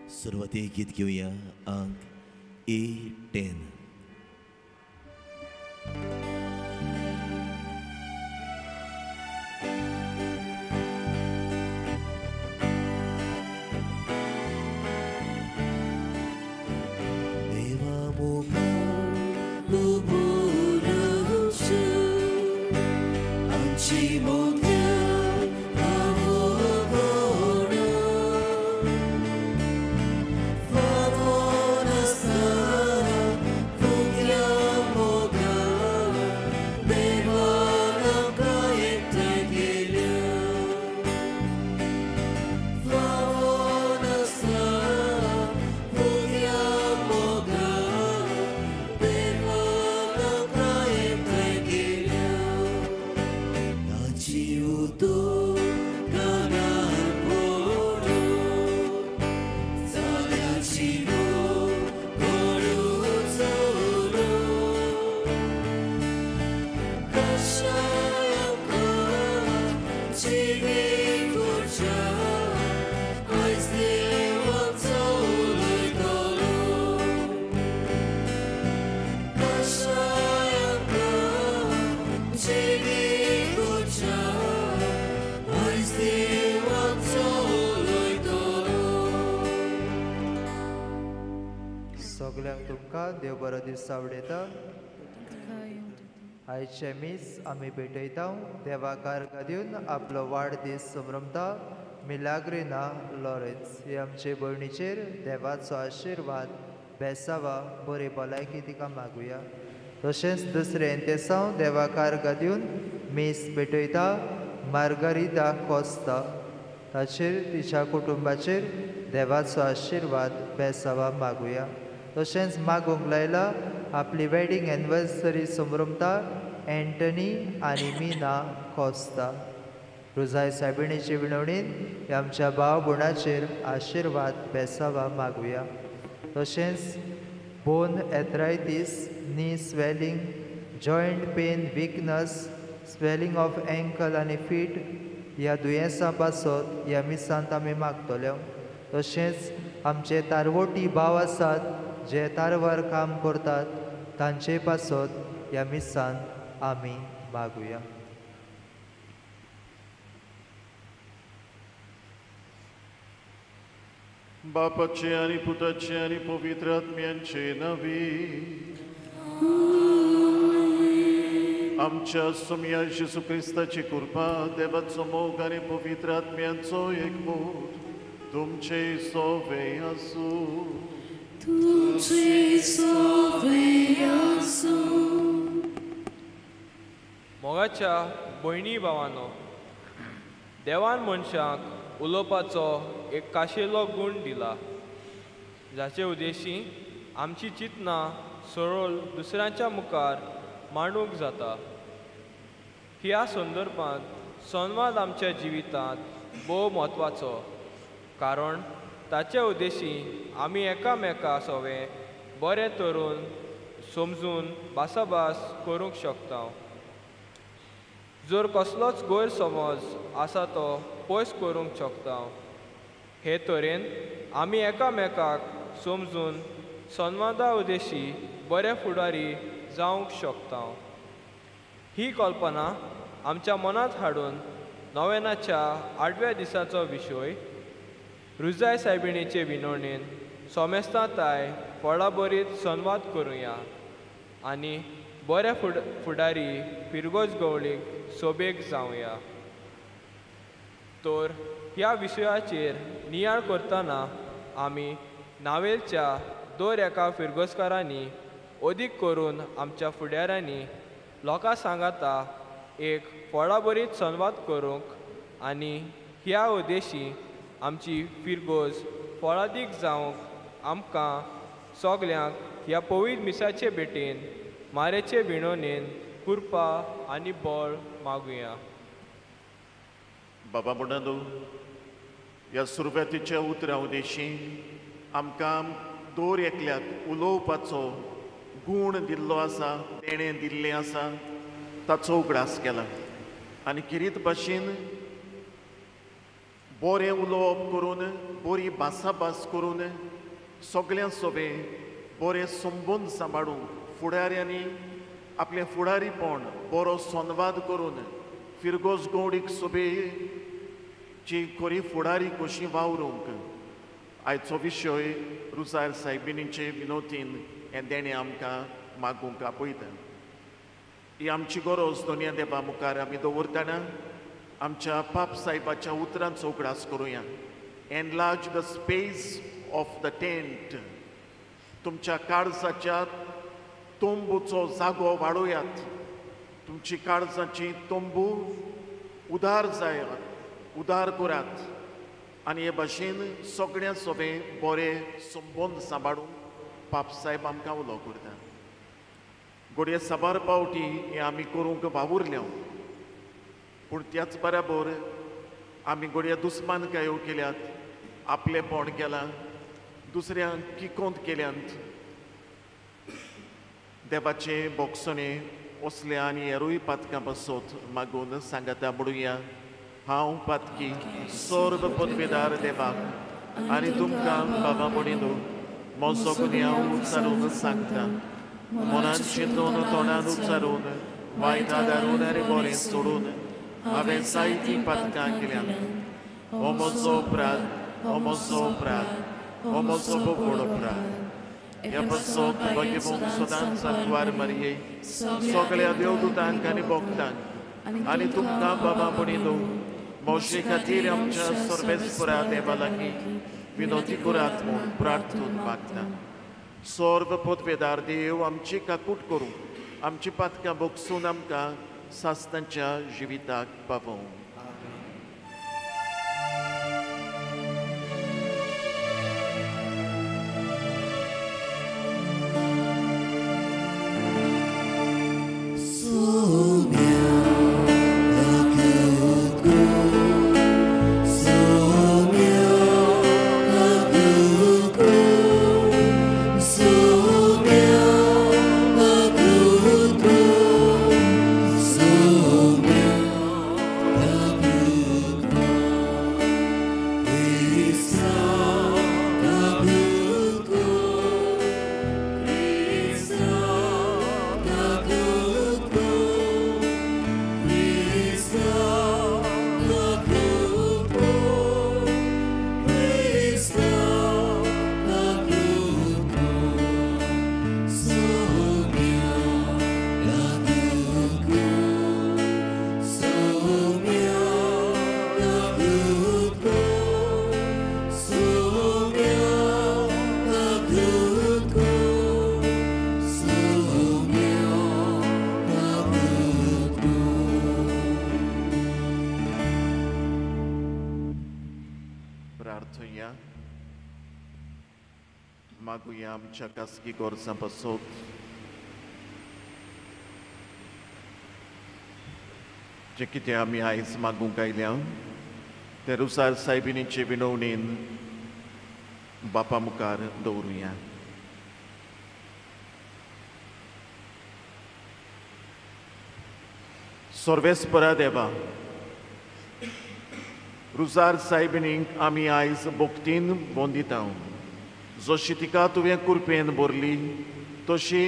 सुरवातेक गीत घेवया अंक A10. सगल्यांक तुमकां देव बरो दीस आवडयता. आयचें मीस आमी भेटयता. देवा कार्य दिवन आपलो वाडदीस समरमता मिलाग्रिना लॉरेन्स हे आमचे भयणीचेर देवाचो आशिर्वाद बेसावा बरी भलायकी तिका मागुया. तशेंच दुसरें तेसांव देवा कार्य दिवन मीस भेटयता मार्गारिदा कोस्ता ताचेर तिच्या कुटुंबाचेर देवाचो आशिर्वाद बेसावा मागुया. तशेंच मागूंक लायला आपली वेडींग एनिवर्सरी समरमता एंटनी आनी मीना कोस्ता. रोजाय सायबिणीचे विनवणीन आमच्या भाव भयणाचेर आशिर्वाद बेसावा मागुया. तशेंच bone arthritis, knee swelling, joint pain, weakness, swelling of ankle आनी फीट ह्या दुयेंसां पासत ह्या मिसांत आमी मागतले. तशेंच आमचे तारवोटी भाव आसात जे तारवार काम करतात तांचे पासत ह्या मिसांत आमी मागुया. बापाचे आनी पुताचे आनी पवित्र आत्म्यांचे नांवी आमच्या सोम्या जेजू क्रिस्ताची कृपा, देवाचो मोग आनी पवित्र आत्म्यांचो एकमोग तुमचे सोवे आसूं. तुमचे सोवे आसूं. मोगाच्या भयणी भावानो, देवान मनशाक उलोवपाचो एक खाशेलो गूण दिला जाचे उद्देशी आमची चिंतनां सरळ दुसऱ्यांच्या मुखार मांडूंक जाता. ह्या संदर्भांत संवाद आमच्या जिवितांत भोव म्हत्वाचो, कारण ताचे उद्देशी आमी एकामेका सोवें बरें तरून समजून भासाभास करूंक शकता. जर कसलोच गैरसमज आसा तो पयस करूंक शकता. हे तरेन आमी एकामेकाक समजून संवादा उद्देशी बरे फुडारी जावंक शकता. ही कल्पना आमच्या मनांत हाडून नोवेनाच्या आठव्या दिसाचो विशय रुजाय सायबिणीचे विनवणेन सोमेस्तांताय फळाबरीत संवाद करुया आनी बरे फुडारी फिरगोज गवळीक सोबेक जावया. तर ह्या विशयाचेर नियाळ करतना आमी नावेलच्या दर एका फिरगोजकारांनी अदीक करून आमच्या फुडाऱ्यांनी लोकां सांगाता एक फळाबरीत संवाद करूंक आनी ह्या उद्देशी आमची फिरगोज फळादीक जावंक आमकां सगल्यांक ह्या पवित्र मिसाचे भेटेन मारेचे विणोनेन कृपा आनी बळ मागुया. बाबा म्हणू, ह्या सुरवातीच्या उतरां उद्देशी आमकां दर एकल्याक उलोवपाचो गूण दिल्लो आसा, देणें दिल्लें आसा, ताचो उगडास केला आनी किरीत भाशेन बरें उलोवप करून, बरी भासाभास करून सगळ्यां सोबे बरें संबंद सांबाळूंक, फुडाऱ्यांनी आपलें फुडारीपण बरो संवाद करून फिरगोज गौडीक सोबेची खरी फुडारी कशी वावरूंक आयचो विशय रुजार सायबिणीचे विनोतीन हें देणें आमकां मागूंक आपयता. ही आमची गरज दोनया देवा मुखार आमी दवरतना आमच्या पाप सायबाच्या उतरांचो उगडास करुया. Enlarge the space of the tent. तुमच्या काळजाच्या तंबूचो जागो वाडोयात. तुमची काळजाची तंबू उदार जायात, उदार करात आनी हे भाशेन सगळ्यां सोबे बरे संबंद सांबाळूंक पाप सायब आमकां उलो करता. घडये साबार पावटी हें आमी करूंक वावुरल्या, पूण त्याच बराबर आमी घडये दुस्मानकायो केल्यात, आपलेपण केलां, दुसऱ्यांक किकोंत केल्यांत. देवाचे बोगसणे असल्या आनी हेरूय पातकां पासत मागून सांगाता म्हणुया. हांव पातकी सर्व पदवेदार देवाक आनी तुमकां बाबा म्हणिनू म्हजो गुन्यांव उच्चारून सांगता. मनान चिंतून, तोंडान उच्चारून, वायट आदारून आनी बरें सोडून हांवें जायतीं पातकां केल्यांत. हो म्हजो अपराध, हो म्हजो अपराध, हो म्हजो व्हड अपराध. ह्या पासत भाग्यवंत सदांच सांतवार मारये सगळ्या देवदूतांक आनी भक्तांक आनी तुमकां बाबा म्हणिनू म्हजे खातीर आमच्या सर्वेस्परा देवा लागीं विनोती करात म्हूण प्रार्थून मागता. सर्व पदवेदार देव आमची काकूट करूं, आमची पातकां भोगसून आमकां सासणाच्या जिविताक पावोवं. मागुया आमच्या खासगी गरजां पासत. जें कितें आमी आयज मागूंक आयल्या तें रुजार सायबिणीचे विनवणेन बापा मुखार दवरुया. सर्वेस्परा देवा, रुजार सायबिणीक आमी आयज भक्तीन बोंदिता. जशी तिका तुवें कुरपेन भरली तशी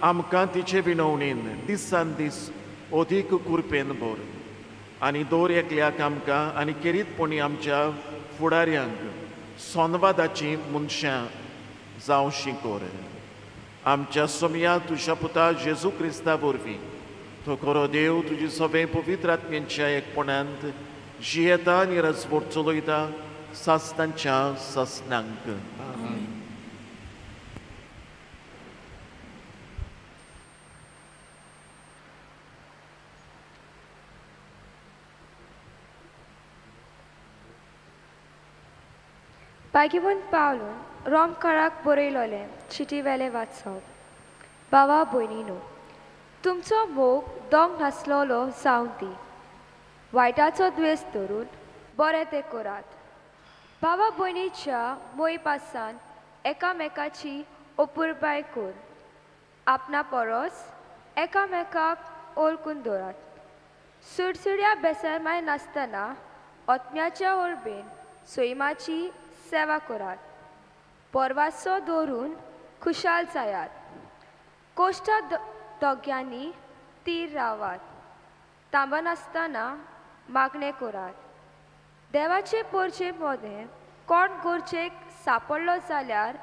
आमकां तिचे विनवणेन दिसान दीस अदीक कुरपेन भर आनी दर एकल्याक आमकां आनी खेरीतपणी आमच्या फुडाऱ्यांक संवादाची मनशां जावशी कर. आमच्या सोमया तुज्या पुता जेजू क्रिस्ता वरवीं तो खरो देव तुजी सगळे पवित्र आत्म्यांच्या एकपणांत जियेता आनी रजवट चलयता सासणांच्या सासणांक. भाग्यवंत पावलून रोमकाराक बरयलोलें चिटी वेलें वाचप. बाबा भयणीनो, तुमचो मोग दोंग नासलोलो जावं दी. वायटाचो द्वेस धरून बरें तें करात. बाबा भयणीच्या मोयपासान एकामेकाची अपुरबाय कर. आपणा परस एकामेकाक ओळखून दवरात. सुडसुड्या बेसरमाय नासतना आत्म्याच्या ओरबेन सैमाची सेवा करात. परवासो दवरून खुशाल जायात. कोश्टा दोग्यांनी तीर रावात. तांबनासतना मागणें करात. देवाचे पोरचे मोदें कोण गरजेक सापडलो जाल्यार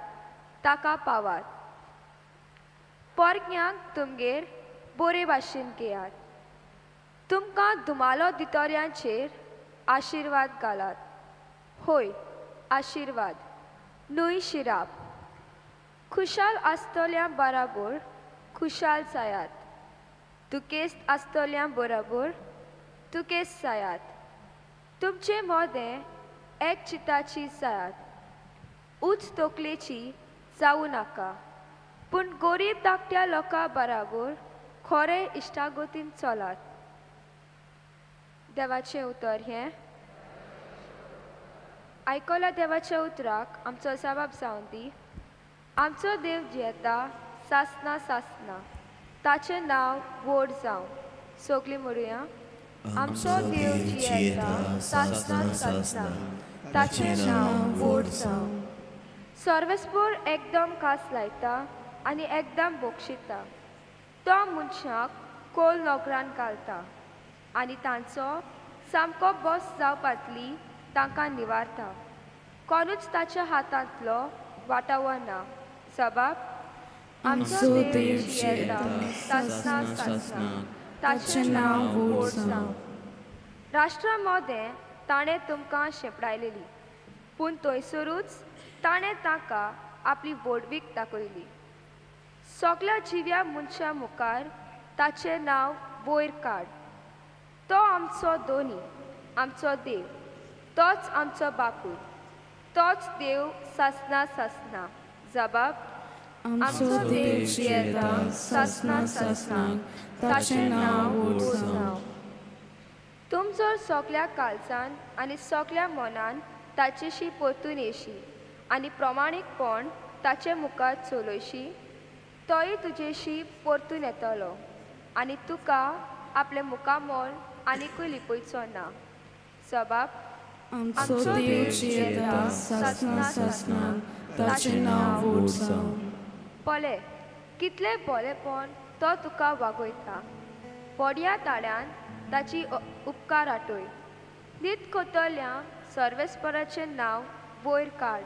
ताका पावात. पोरग्यांक तुमगेर बरे भाशेन घेयात. तुमकां धुमालो दितोऱ्यांचेर आशिर्वाद घालात. होय, आशिर्वाद न्हय शिराप. खुशाल आसतल्या बराबर खुशाल जायात. दुखेस्त आसतल्या बराबर दुखेस्त जायात. तुमचे मोदें एक चिताची जायात. उंच तकलेची जावं नाका, पूण गरीब धाकट्या लोकां बराबर खरें इश्टागतीन चलात. देवाचें उतर हें आयकल्या. देवाच्या उतराक आमचो जबाब जावन दी. आमचो देव जियेता सासना सासना, ताचें नांव व्हड जावं. सगलीं म्हणुया, आमचो देव जियेता सासना सासना, ताचें नांव व्हड जावं. सर्वेस्पोर एकदम कास लायता आनी एकदम बक्षिता. तो मनशाक कोल नोकरान घालता आनी तांचो सामको बस जावपांतली तांकां निवारता. कोणूच ताच्या हातांतलो वाटावना. सबाब, आमचो देव जियेता सासना सासना, ताचें नांव व्हड जावं. राष्ट्रा मोदें ताणें तुमकां शेंपडायलेली, पूण थंयसरूच ताणें तांकां आपली व्हडवीक दाखयली. सगल्या जिव्या मनशां मुखार ताचें नांव वयर काड. तो आमचो दोनी, आमचो देव, तोच आमचो बापूय, तोच देव सासना सासना. जबाब, आमचो देव जियेता सासना सासना, ताचें नांव व्हड जावं. तुम जर सगल्या काळजान आनी सगल्या मनान ताचेशी परतून येशी आनी प्रमाणीकपण ताचे मुखार चलयशी, तोय तुजेशी परतून येतलो आनी तुका आपलें मुखामोल आनिकूय लिपयचो ना. सबाब, आमचो देव जियेता सासना सासना, ताचें नांव व्हड जावं. पळय कितलें बरेंपण तो तुका वागयता. पोडया ताळ्यान ताची उपकार आठय. न्हीद कोतल्या सर्वेस्पराचें नांव वयर काड.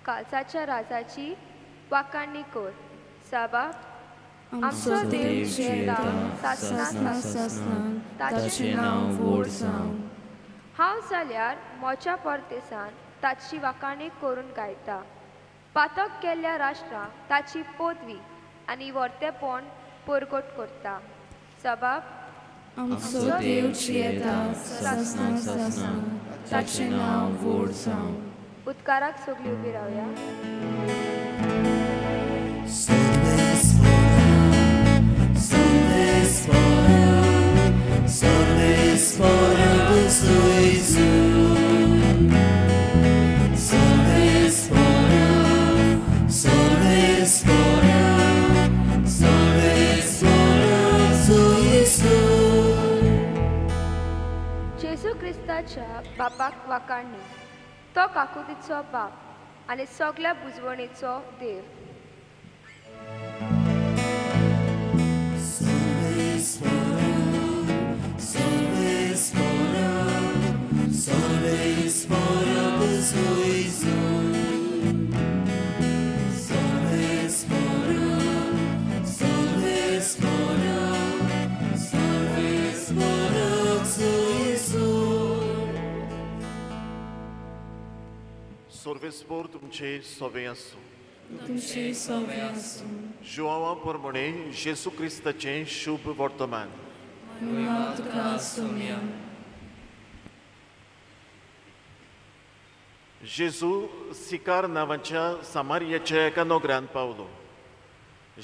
कालसाच्या राजाची वाखाणी कर. सबाब, आमचो देव जियेता सासना सासना, ताचें नांव व्हड जावं. हांव जाल्यार मोच्या परदेसान ताची वाखाणी करून गायता. पातक केल्ल्या राष्ट्रांक ताची पदवी आनी वर्तेपण परगट करता. सबाब, आमचो देव जियेता सासना सासना, ताचें नांव व्हड जावं. उदकाराक सगळीं उबी रावया. जेजू क्रिस्ताच्या बापाक वाखाणी. तो काकुतीचो बाप आनी सगल्या बुजवणेचो देव. सर्वेस्पोर तुमचे सवे आसूं. तुमचे सवे आसूं. जुआवा प्रमाणे जेजू क्रिस्ताचें शुभ वर्तमान. जेजू सिकार नांवाच्या सामारियाच्या एका नगरांत पावलो.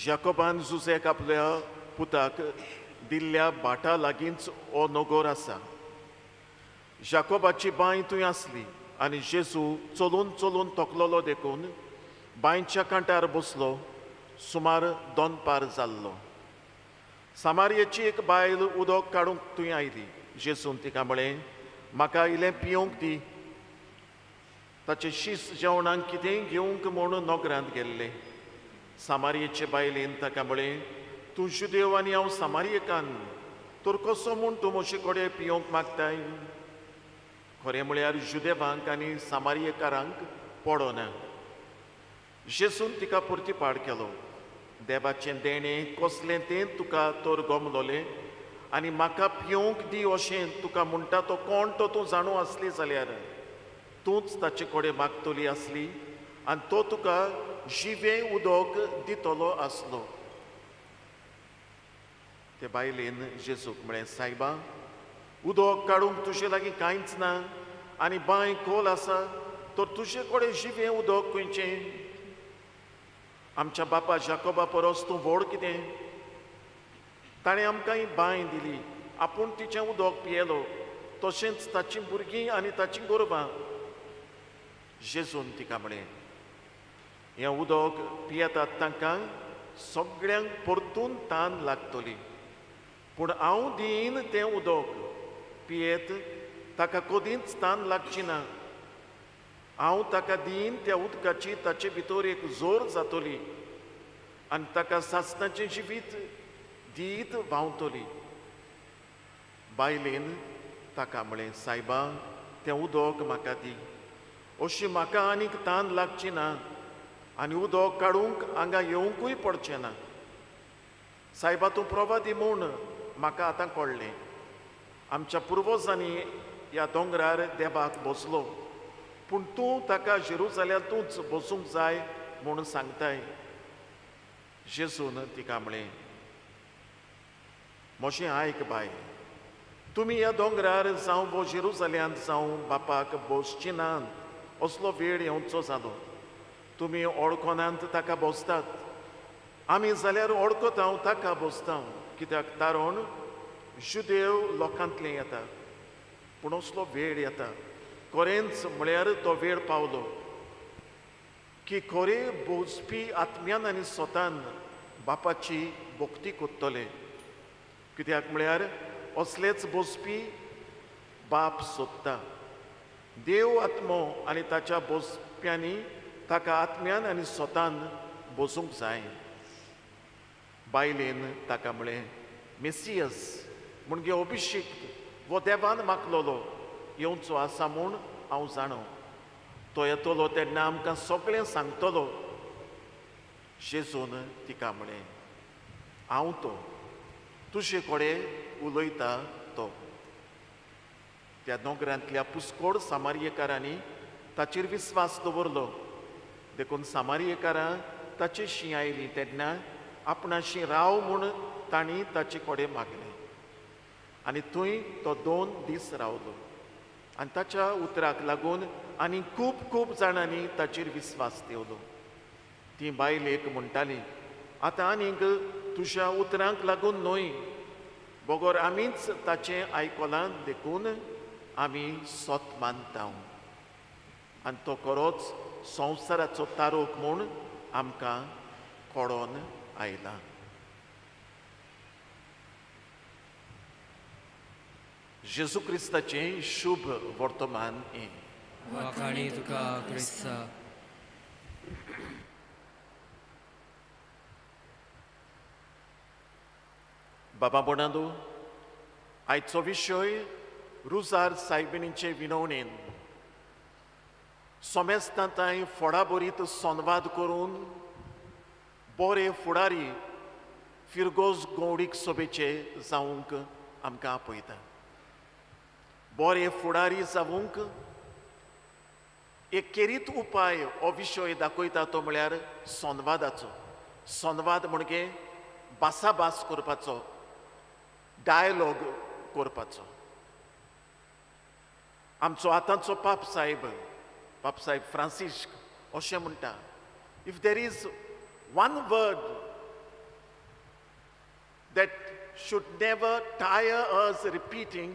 जाकोबान जुजेक आपल्या पुताक दिल्ल्या भाटा लागींच हो नगर आसा. जाकोबाची बांय थंय आसली आनी जेजू चलून चलून तकलोलो देखून बांयच्या कांठार बसलो. सुमार दनपार जाल्लो. सामारियेची एक बायल उदक काडूंक थंय आयली. जेजून तिका म्हळें, म्हाका इल्लें पिवंक दी. ताचे शीस जेवणाक कितेंय घेवंक म्हूण नगरांत गेल्ले. सामारियेचे बायलेन ताका म्हळें, तूं जुदेव आनी हांव सामारियेकान्न, तर कसो म्हूण तूं म्हजे कडेन पिवंक मागताय? खरें म्हळ्यार जुदेवांक आनी सामारियेकारांक पडना. जेसून तिका परतीपाड केलो, देवाचें देणें कसलें तें तुका तर गमलोलें आनी म्हाका पिवंक दी अशें तुका म्हणटा तो कोण तो तूं जाणू आसली जाल्यार तूंच ताचे कडेन मागतली आसली आनी तो तुका जिवें उदक दितलो आसलो. ते बायलेन जेजूक म्हळें, सायबा, उदक काडूंक तुजे लागीं कांयच ना आनी बांय खोल आसा, तर तुजे कडेन जिवें उदक खंयचें? आमच्या बापा जाकोबा परस तूं व्हड कितें? ताणें आमकां बांय दिली, आपूण तिचें उदक पियेलो, तशेंच ताचीं भुरगीं आनी ताचीं गोरवां. जेजून तिका म्हळें, हें उदक पियेतात तांकां सगळ्यांक परतून तान लागतली, पूण हांव दीन तें उदक पियेत ताका कदींच तान लागची ना. हांव ताका दीन त्या उदकाची ताचे भितर एक जोर जातली आनी ताका सासणाचें जिवीत दीत व्हांवतली. बायलेन ताका म्हळें, सायबा, तें उदक म्हाका दी, अशी म्हाका आनीक तान लागची ना आनी उदक काडूंक हांगा येवंकूय पडचें ना. सायबा, तूं प्रवादी म्हूण म्हाका आतां कळ्ळें. आमच्या पुर्वजांनी ह्या दोंगरार देवाक बसलो, पूण तूं ताका जेरुजाल्यांतूच बसूंक जाय म्हूण सांगताय. जेजून तिका म्हळें, म्हजें आयक बाय, तुमी ह्या दोंगरार जावं वो जेरुजाल्यांत जावं बापाक बसची नात असलो वेळ येवचो जालो. तुमी ओळखनात ताका बसतात, आमी जाल्यार ओळखता ताका बसता, कित्याक तारण जुदेव लोकांतलें येता. पूण असलो वेळ येता, खरेंच म्हळ्यार तो वेळ पावलो की खरे बोजपी आत्म्यान आनी स्वतान बापाची भक्ती कोत्तले, कित्याक म्हळ्यार असलेच बसपी बाप सोदता. देव आत्मो आनी ताच्या बसप्यांनी ताका आत्म्यान आनी स्वतान बसूंक जाय. बायलेन ताका म्हळें, मेसियस म्हणजे अभिषेक वो देवान मागलोलो येवचो आसा म्हूण हांव जाणो, तो येतलो तेन्ना आमकां सगळें सांगतलो. जेजून तिका म्हळें, हांव तो तुजे कडेन उलयता तो. त्या नगरांतल्या पुस्कोड सामारियेकारांनी ताचेर विस्वास दवरलो, देखून सामारियेकारां ताचे शी आयलीं तेन्ना आपणाशी राव म्हूण तांणी ताचे कडेन मागलें आनी थंय तो 2 दीस रावलो आनी ताच्या उतराक लागून आनी खूब खूब जाणांनी ताचेर विस्वास दवरलो. ती बायलेक म्हणटाली, आतां आनीक तुज्या उतरांक लागून न्हय, बगर आमीच ताचें आयकलां देखून आमी सत मानता आनी तो खरोच संवसाराचो तारोक म्हूण आमकां कळोन आयला. जेजू क्रिस्ताचें शुभ वर्तमान हें. वाखाणी तुका क्रिस्ता. बाबा बोणादो, आयचो विशय रुजार सायबिणीचे विनवणेन सोमेस्तांताय फोडाबरीत संवाद करून बरे फुडारी फिरगोज गौडीक सोबेचे जावंक आमकां आपयता. बरे फुडारी जावंक एक खेरीत उपाय हो विशय दाखयता तो म्हळ्यार संवादाचो. संवाद म्हणजे भासाभास करपाचो, डायलॉग करपाचो. आमचो आतांचो पापसाहेब पापसाहेब फ्रांसिस्क अशें म्हणटा, if there is one word that should never tire us repeating,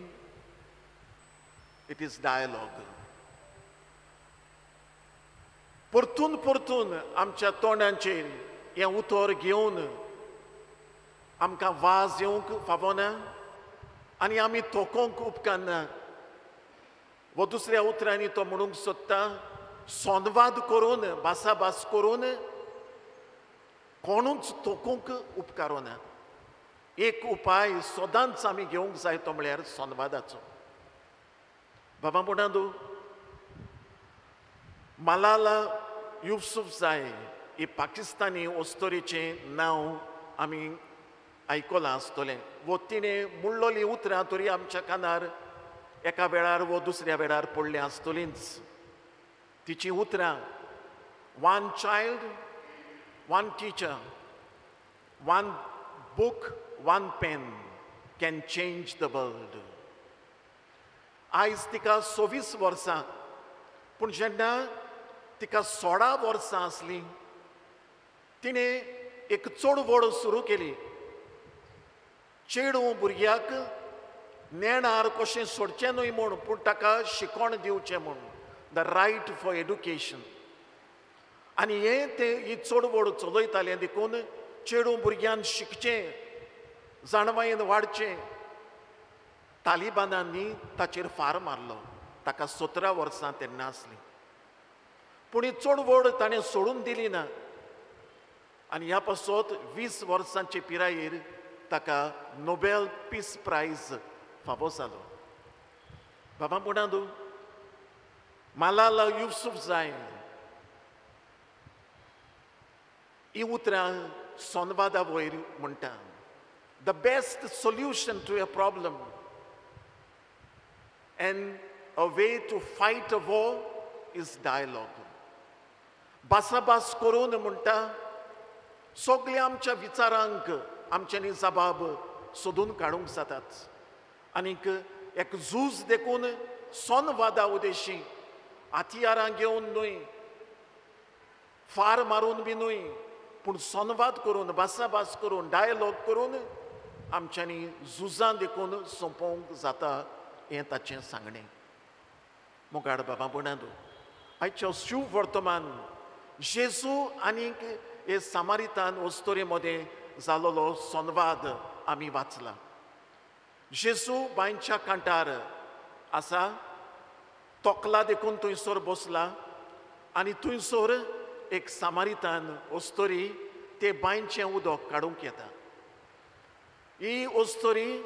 it is dialogue. परतून परतून आमच्या तोंडांचेर हें उतर घेवन आमकां वाज येवंक फावना आनी आमी थोकोंक उपकारना. वो दुसऱ्या उतरांनी तो म्हणूंक सोदता, संवाद करून भासाभास करून कोणूच तोकूंक उपकारोना। एक उपाय सदांच आमी घेवंक जाय तो म्हळ्यार संवादाचो। बाबा म्हणा मलाला युसुफजाई ही पाकिस्तानी अस्तोरेचें नांव आमी आयकलां आसतलें। वो तिणें म्हणलोलीं उतरां तरी आमच्या कानार एका वेळार वो दुसऱ्या वेळार पडलीं आसतलींच। तिचीं उतरां, one child one teacher one book one pen can change the world. आयज तिका 26 वर्सां, पूण जेन्ना तिका 16 वर्सां आसलीं तिणें एक चळवळ सुरू केली। चेडूं भुरग्याक नेणार कशें सोडचें न्हय म्हूण, पूण ताका शिकवण दिवचें म्हूण, the right for education. आनी हें ते ही चळवळ चलयतालें देखून चेडूं भुरग्यान शिकचें, जाणवायेन वाडचें। तालिबानांनी ताचेर फार मारलो, ताका 17 वर्सां तेन्ना आसलीं, पूण ही चळवळ ताणें सोडून दिली ना आनी ह्या पासत 20 वर्सांचे पिरायेर ताका नोबेल पीस प्रायज फावो जालो। बाबा म्हणा मलाला युसुफजाई ही उतरां संवादा वयर म्हणटा, the best solution to a problem and a way to fight a war is dialogue. भासाभास करून म्हणटा सगळ्या आमच्या विचारांक आमच्यांनी जबाब सोदून काडूंक जातात आनीक एक झूज देखून संवादा उदेशी हत्यारां घेवन न्हय, फार मारून बी न्हय, पूण संवाद करून भासाभास करून डायलॉग करून आमच्यांनी झुजां देखून सोंपोवंक जाता हें ताचें सांगणें। मुखार बाबा भयणांनो, आयच्या शुभ वर्तमान जेजू आनीक हे सामारितान अस्तोरे मदें जालोलो संवाद आमी वाचला। जेजू बांयच्या कांठार आसा, तोकला देखून थंयसर बसला आनी थंयसर एक सामारितान अस्तोरी ते बांयचें उदक काडूंक येता। ही अस्तोरी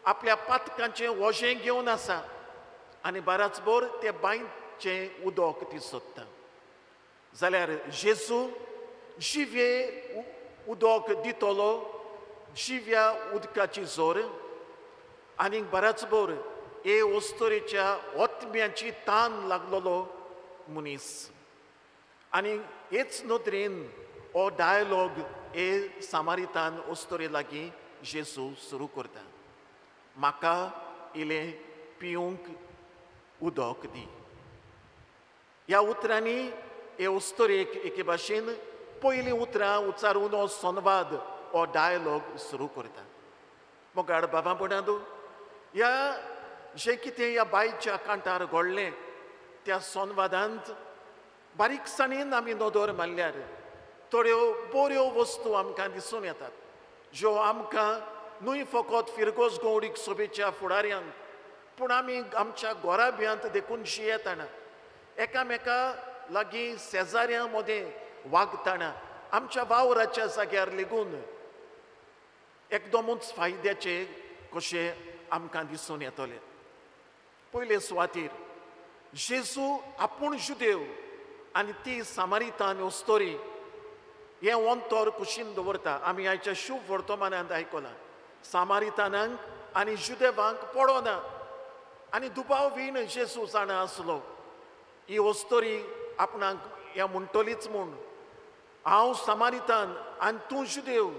आपल्या पातकांचें वजें घेवन आसा आनी बराच भर ते बांयचें उदक ती सोदता। जाल्यार जेजू जिवे उदक दितलो, जिव्या उदकाची जोर आनी बराच भर हे अस्तोरेच्या ओतम्याची तान लागलेलो मनीस। आनी हेच नदरेन हो डायलॉग हे सामारितान अस्तोरे लागीं जेजू सुरू करता, म्हाका इल्लें पिवंक उदक दी। ह्या उतरांनी हे अस्तोरेक एके भाशेन पयलीं उतरां उच्चारून हो संवाद हो डायलॉग सुरू करता। मोगाळ बाबा भयणांनो, ह्या जें कितें ह्या बांयच्या कांठार घडलें त्या संवादांत बारीकसाणेन आमी नदर मारल्यार थोड्यो बऱ्यो वस्तू आमकां दिसून येतात, ज्यो आमकां न्हय फकत फिरगोज गौडीक सोबेच्या फुडाऱ्यांक, पूण आमी आमच्या घराब्यांत देखून जियेतना एकामेका लागीं शेजाऱ्यां मदें वागतना आमच्या वावराच्या जाग्यार लेगून एकदमूच फायद्याचे कशें आमकां दिसून येतले। पयले सुवातेर जेजू आपूण जुदेव आनी ती सामारितान अस्तोरी हें अंतर कुशीन दवरता। आमी आयच्या शुभ वर्तमानांत आयकलां, सामारितानांक आनी जुदेवांक पडोना आनी दुबाव वीण जेजू जाणा आसलो ही अस्तोरी आपणाक हें म्हणटलीच म्हूण, हांव सामारितान आनी तूं जुदेव,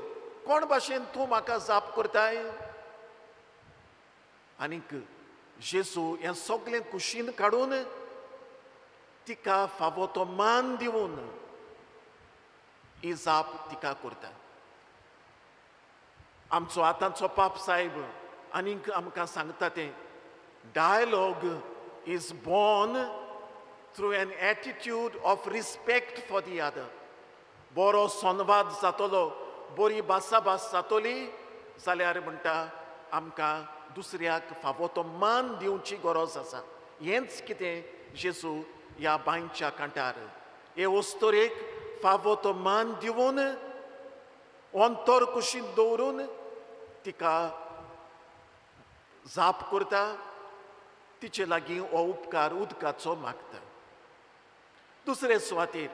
कोण भाशेन तूं म्हाका जाप करताय? आनीक जेजू हें सगळें कुशीन काडून तिका फावो तो मान दिवन ही जाप तिका करता। आमचो आतांचो पाप साहेब आनीक आमकां सांगता तें, dialogue is born through an attitude of respect for the other. बरो संवाद जातलो, बरी भासाभास जातली जाल्यार म्हणटा आमकां दुसऱ्याक फावो तो मान दिवची गरज आसा। हेंच कितें जेजू ह्या बांयच्या कांठार हे वस्तुरेक फावो तो मान दिवन अंतर कुशीन दवरून तिका जाप करता, तिचे लागीं हो उपकार उदकाचो मागता। दुसरे सुवातेर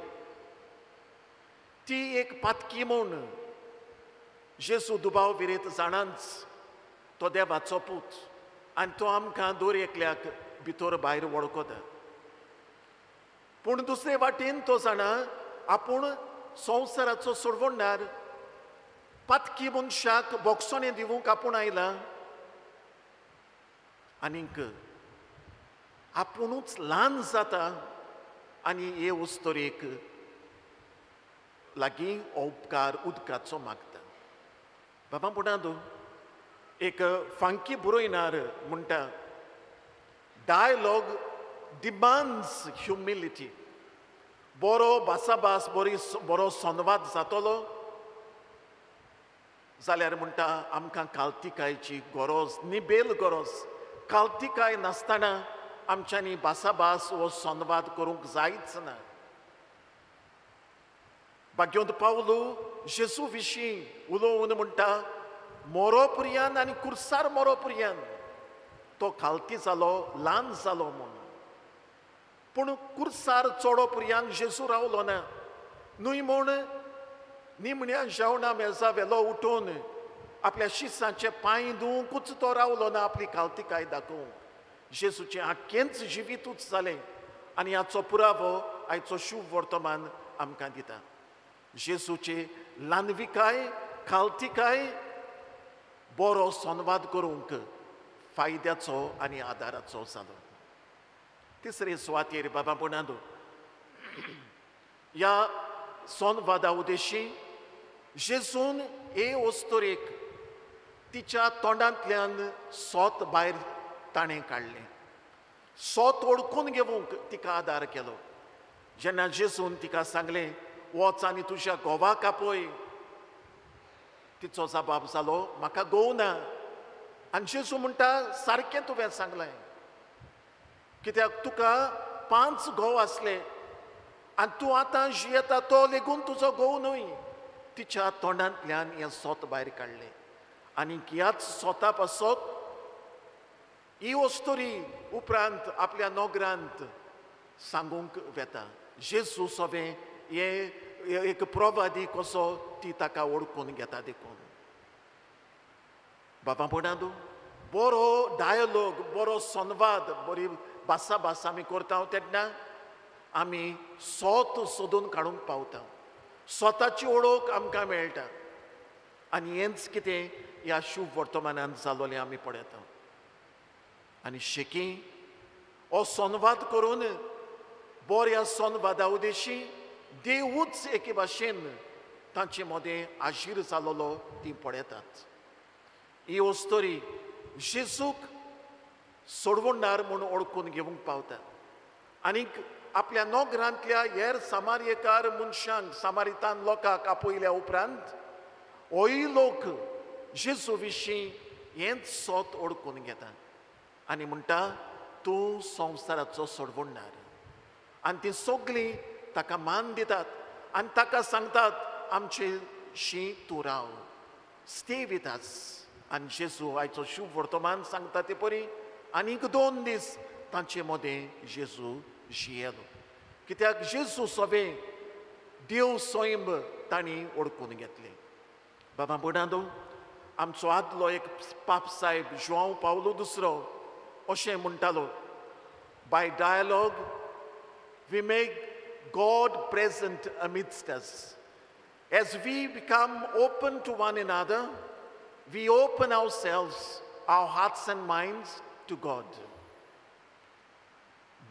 ती एक पातकी म्हूण जेजू दुबाव विरेत जाणांच तो देवाचो पूत आनी तो आमकां दर एकल्याक भितर भायर वळखता। पूण दुसरे वाटेन तो जाणा आपूण संवसाराचो सोडवणदार, पातकी मनशाक बोगसणें दिवंक आपूण आयला आनीक आपुणूच ल्हान जाता आनी हे वस्तुरेक लागीं हो उपकार उदकाचो मागता। बाबा पुणांदो एक फांकी बरोयनार म्हणटा, डायलॉग डिमांड्स ह्युमिलिटी। बरो भासाभास, बरो संवाद जातलो जाल्यार म्हणटा आमकां कालतिकायची गरज, निबेल गरज। कालतिकाय नासतना आमच्यांनी भासाभास वो संवाद करूंक जायच ना। भाग्यवंत पावलो जेजू विशीं उलोवन म्हणटा, मोरो पुरयान आनी कुर्सार मोरो पुरयान तो खालती जालो, ल्हान जालो म्हूण। पूण कुर्सार चोडो पुरयान जेजू रावलो ना, न्हय म्हूण निमण्या जेवणा मेजा वेलो उठून आपल्या शिसांचे पांय धुवंकूच तो रावलो ना, आपली खालतिकाय दाखोवंक। जेजूचें आख्खेंच जिवितूच जालें आनी हाचो पुरावो आयचो शुभ वर्तमान आमकां दिता। जेजूची ल्हानविकाय, खालतिकाय बरो संवाद करूंक फायद्याचो आनी आदाराचो जालो। तिसरे सुवातेर बाबा पुणांदो ह्या संवादा उद्देशी जेजून हे वस्तुरेक तिच्या तोंडांतल्यान सोत भायर ताणें काडलें, सोत ओळखून घेवंक तिका आदार केलो। जेन्ना जेजून तिका सांगलें वच आनी तुज्या घोवाक आपय, तिचो जबाब जालो म्हाका घोव ना। आनी जेजू म्हणटा सारकें तुवें सांगलें, कित्याक तुका 5 घोव आसले आनी तूं आतां जियेता तो लेगून तुजो घोव न्हय। तिच्या तोंडांतल्यान हें सोत भायर काडलें आनी ह्याच सोता पासत ही वस्तुरी उपरांत आपल्या नोगरांत सांगूंक वेता। जेजू सोवें हे एक प्रवादी कसो ती ताका वळखून घेता। देखून बाबा पणांदू बरो डायलॉग, बरो संवाद, बरी भासाभास आमी करता तेन्ना आमी सोत सोदून काडूंक पावता, स्वताची ओळख आमकां मेळटा आनी हेंच कितें ह्या शुभ वर्तमानान जालोलें आमी पळयता। आनी शेकी हो संवाद करून बऱ्या संवादा उद्देशी देवूच एके भाशेन तांचे मदें आशीर जालोलो ती पळयतात। ही वस्तुरी जेजूक सोडवणदार म्हूण ओळखून घेवंक पावता आनीक आपल्या नोगरांतल्या हेर सामार्यकार मनशांक, सामारितान लोकांक आपयल्या उपरांत होय लोक जेजू विशीं हेंच सोत ओळखून घेता आनी म्हणटा तूं संवसाराचो सोडवणदार। आनी ती सगळीं ताका मान दितात आनी ताका सांगतात आमचे शी तूं राव, स्टे वीथ अस। आनी जेजू आयचो शुभ वर्तमान सांगता ते परी आनीक 2 दीस तांचे मदें जेजू जियेलो, कित्याक जेजू सोबें देव सैम तांणी ओळखून घेतलें। बाबा भयणांनो, आमचो आदलो एक पाप साहेब जुआंव पावलो दुसरो अशें म्हणटालो, by dialogue we make God present amidst us. As we become open to one another, we open ourselves, our hearts and minds to God.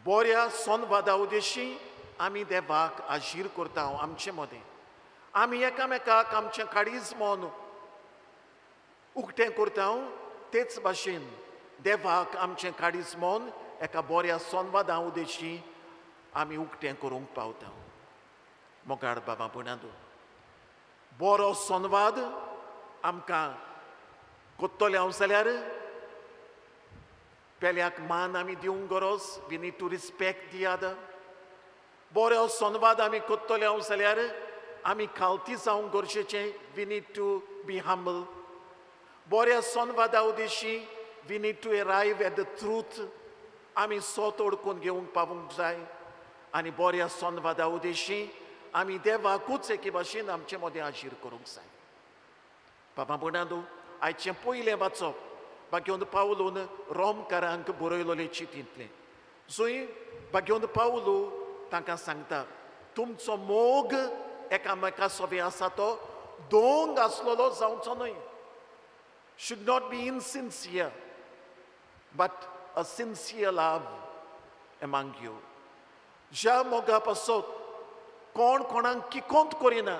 बऱ्या संवादा उद्देशी आमी देवाक आशीर करता आमचे मदें, आमी एकामेकाक आमचें काळीज मन उक्तें करता, तेच भाशेन देवाक आमचें काळीज मन एका बऱ्या संवादा उद्देशी आमी उक्तें करूंक पावता। मोगाळ बाबा भयणांनो, बरो संवाद आमकां कोत्तलें हांव जाल्यार पेल्याक मान आमी दिवंक गरज, we need to respect the other. बरो संवाद आमी करतले जाल्यार आमी खालती जावंक गरजेचें, we need to be humble. बऱ्या संवादा उद्देशी we need to arrive at the truth, आमी सत ओडकून घेवंक पावूंक जाय. आनी बऱ्या संवादा उद्देशी आमी देवाकूच एके भाशेन आमचे मदें हाजीर करूंक जाय. बाबा भयणांनो, आयचें पयलें वाचप बागेवन पावलून रोमकारांक बरयलोलें चितींतलें, जंय बागेवन पावलू तांकां सांगता तुमचो मोग एकामेका सोबे आसा तो दोंग आसलेलो जावचो न्हय, should not be insincere but a sincere love among you. ज्या मोगा पासत कोण कोणाक किकोंत करिना,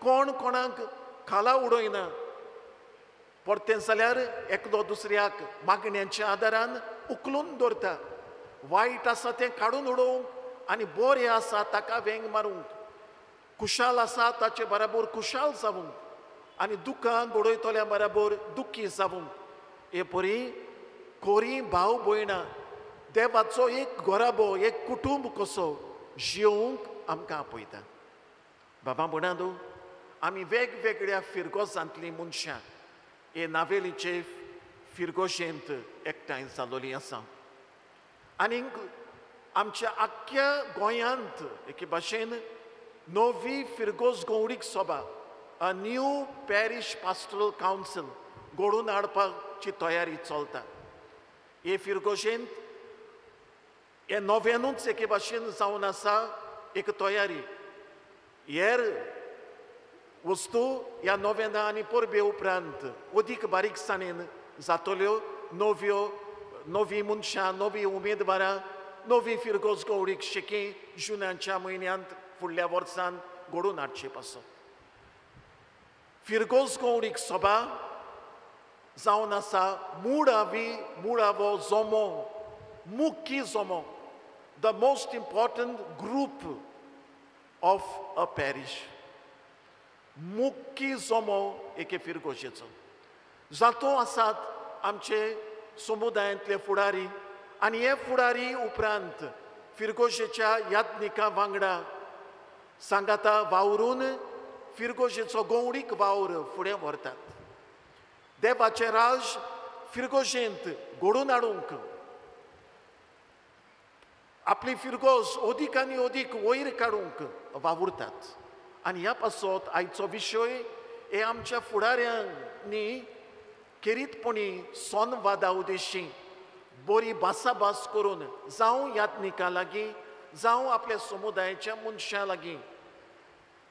कोण कोणाक खाला उडयना, परतें जाल्यार एकलो दुसऱ्याक मागण्यांच्या आदारान उखलून दवरता. वायट आसा तें काडून उडोवंक आनी बरें आसा ताका वेंग मारूंक, खुशाल आसा ताचे बराबर खुशाल जावंक आनी दुकां घडयतल्या बराबर दुखी जावंक. हे परी खोरी भाव भयणां देवाचो एक घराबो, एक कुटुंब कसो जियोवंक आमकां आपयता. बाबा भयणांनो, आमी वेगवेगळ्या फिरगोजांतलीं मनशां हे नावेलीचे फिरगोशेंत एकठांय जालोलीं आसा आनीक आमच्या आख्ख्या गोंयांत एके भाशेन नवी फिरगोज गौडीक सभा, a new parish pastoral council घडोवन हाडपाची तयारी चलता. हे फिरगोशेंत हे नव्यानूच एके भाशेन जावन आसा एक तयारी. हेर वस्तू ह्या नव्याना आनी परबे उपरांत अदीक बारीकसाणेन जातल्यो. नव्यो नवी मनशां, नवी उमेदवारां, नवी फिरगोज गौडीक शेकी जुनाच्या म्हयन्यांत फुडल्या वर्सान घडोवन हाडचे पासत फिरगोज गौडीक सभा जावन आसा मुळावी मुळावो जमो, मुख्य जमो, the most important group of a parish. मुख्य जमो एके फिरगोशेचो जातो आसात आमचे समुदायांतले फुडारी आनी हे फुडारी उपरांत फिरगोशेच्या याज्ञिकां वांगडा सांगाता वावरून फिरगोशेचो गौडीक वावर फुडें व्हरतात. देवाचें राज फिरगोशेंत घडोवन हाडूंक आपली फिरगोज अदीक आनी अदीक वयर काडूंक वावुरतात. आनी ह्या पासत आयचो विशय हे आमच्या फुडाऱ्यांनी खेरीतपणी संवादा उद्देशी बरी भासाभास करून जावं याज्ञिकां लागीं, जावं आपल्या समुदायाच्या मनशां लागीं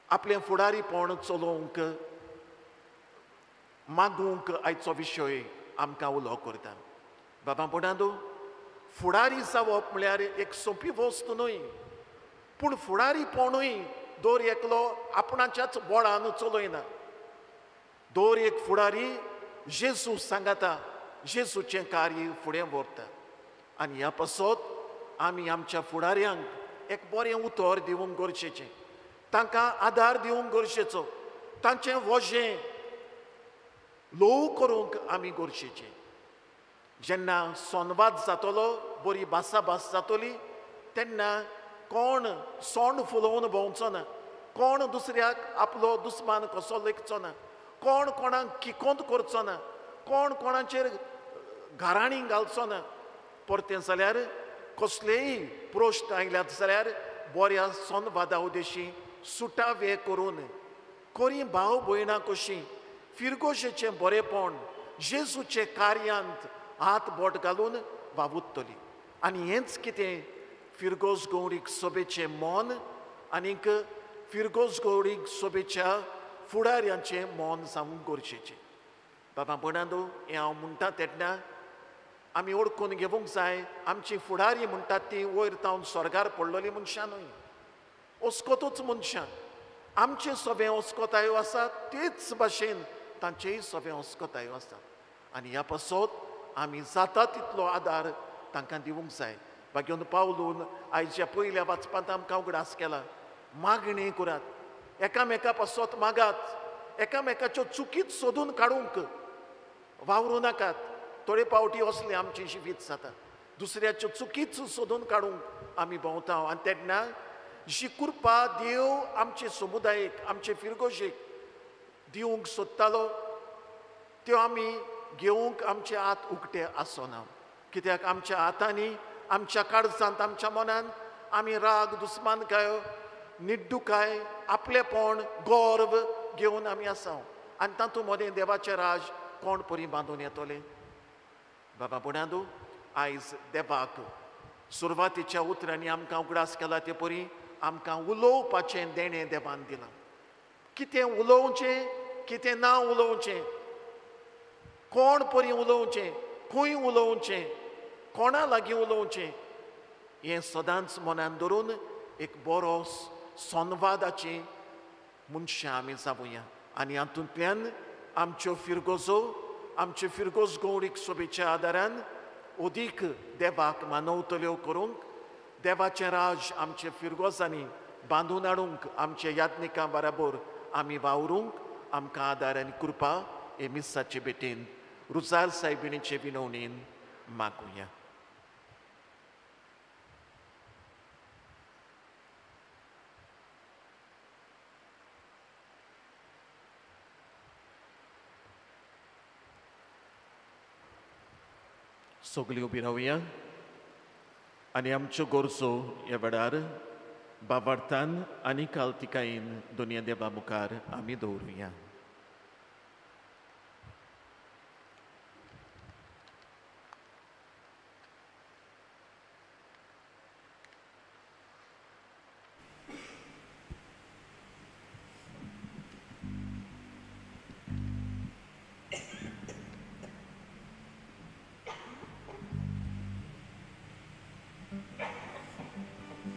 आपलें फुडारीपण चलोवंक मागूंक आयचो विशय आमकां उलो करता. बाबा भयणांनो, फुडारी जावप म्हळ्यार एक सोंपी वस्तू न्हय, पूण फुडारीपणूय दर एकलो आपणाच्याच बळान चलयना. दर एक फुडारी जेजू सांगाता, जेजूचें कार्य फुडें व्हरता. आनी ह्या पासत आमी आमच्या फुडाऱ्यांक एक बरें उतर दिवंक गरजेचें, तांकां आदार दिवंक गरजेचो, तांचें वजें ल्हव करूंक आमी गरजेचें. जेन्ना संवाद जातलो, बरी भासाभास जातली, तेन्ना कोण सोंड फुलोवन भोंवचो ना, कोण दुसऱ्याक आपलो दुस्मान कसो लेखचो ना, कोण कोणाक किकोंत करचो ना, कोण कोणाचेर घराणी घालचो ना. परतें जाल्यार कसलेय प्रश्न आयल्यात जाल्यार बऱ्या संवादा उद्देशी सुटावे करून खरी भाव भयणां कशीं फिरगोशेचें बरेपण जेजूचे कार्यांत हात बोट घालून वावुरतली. आनी हेंच कितें फिरगोज गौडीक सभेचें मन आनीक फिरगोज गौडीक सभेच्या फुडाऱ्यांचें मन जावंक गरजेचें. बाबा भयणांनो, हें हांव म्हणटा तेन्ना आमी ओळखून घेवंक जाय आमची फुडारी म्हणटात ती वयर तावन स्वर्गार पडलेली मनशां न्हय, अस्कोतूच मनशां. आमचे सगळे अस्कोतायो आसात तेच भाशेन तांचेय सगळे अस्कोतायो आसात. आनी ह्या पासत आमी जाता तितलो आदार तांकां दिवंक जाय. बागेवन पावलून आयच्या पयल्या वाचपांत आमकां उगडास केला, मागणी करात, एकामेका पासत मागात, एकामेकाच्यो चुकीच सोदून काडूंक वावरूं नाकात, थोडे पावटी असले आमची जिवीत जाता, दुसऱ्याच्यो चुकीच सोदून काडूंक आमी भोंवता आनी तेन्ना जी कृपा देव आमचे समुदायेक आमचे फिरगोशेक दिवंक सोदतालो त्यो आमी घेवंक आमचे हात उक्ते आसना। कित्याक आमच्या हातांनी आमच्या काळजांत आमच्या मनान आमी राग दुस्मानकाय निड्डुकाय आपलेपण गर्व घेवन आमी आसा आनी तातूंत मदें देवाचें राज कोण परी बांदून येतलें। बाबा बुण्यादू आयज देवाक सुरवातीच्या उतरांनी आमकां उगडास केला ते परी आमकां उलोवपाचें देणें देवान दिलां। कितें उलोवचें कितें ना उलोवचें, कोण परी उलोवचें, खंय उलोवचें, कोणा लागीं उलोवचें हें सदांच मनान धरून एक बरो संवादाची मनशां आमी जावया आनी हातूंतल्यान आमच्यो फिरगोजो आमच्यो फिरगोज गौरीक सोबेच्या आदारान अदीक देवाक मानवतल्यो करूंक देवाचें राज आमचे फिरगोजांनी बांदून हाडूंक आमच्या याज्ञिकां बराबर आमी वावरूंक आमकां आदार आनी कृपा हे मिसाचे भेटेन रुजार सायबिणीचे विनवणीन मागुया। सगळीं उबी रावया आनी आमच्यो गरजो ह्या वेळार बाबार्थान आनी कालतिकायेन दोनया देवा मुखार आमी दवरुया।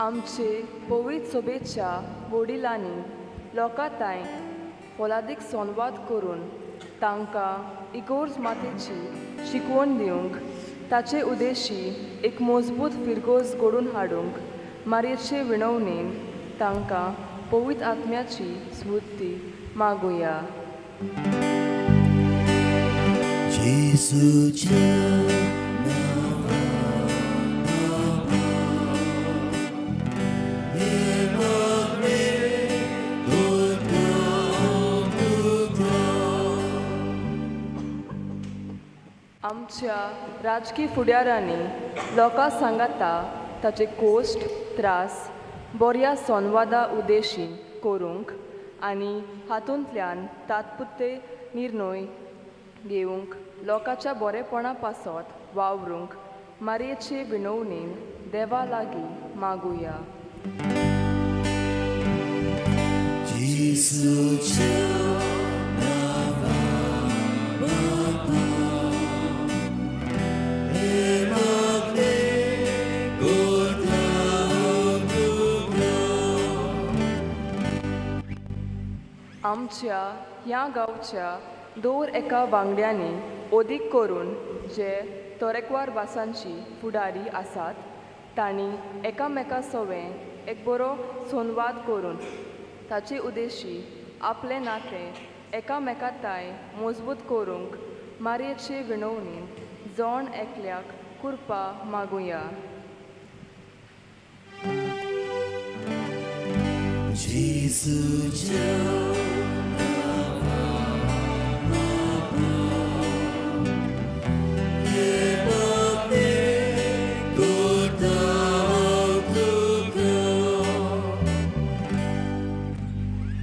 आमचे पवित्र सोबेच्या वडिलांनी लोकांताय फोलादीक संवाद करून तांकां इगोर्ज मातेची शिकवण दिवंक ताचे उद्देशी एक मजबूत फिरगोज घडोवन हाडूंक मारयेचे विणवणेन तांकां पवित्र आत्म्याची स्फूर्ती मागुया। आमच्या राजकी फुडारांनी लोकां सांगाता ताचे कोश्ट त्रास बऱ्या संवादा उद्देशी करूंक आनी हातूंतल्यान तात्पुरते निर्णय घेवंक लोकांच्या बरेपणा पासत वावरूंक मारयेचे विनवणेन देवा लागीं मागुया। आमच्या ह्या गांवच्या दर एका वांगड्यांनी अदीक करून जे तरेकवार भासांची फुडारी आसात तांणी एकामेका सवें एक बरो संवाद करून ताचे उद्देशी आपलें नातें एकामेकाताय मजबूत करूंक मारयेचे विनवणेन जण एकल्याक कृपा मागुया।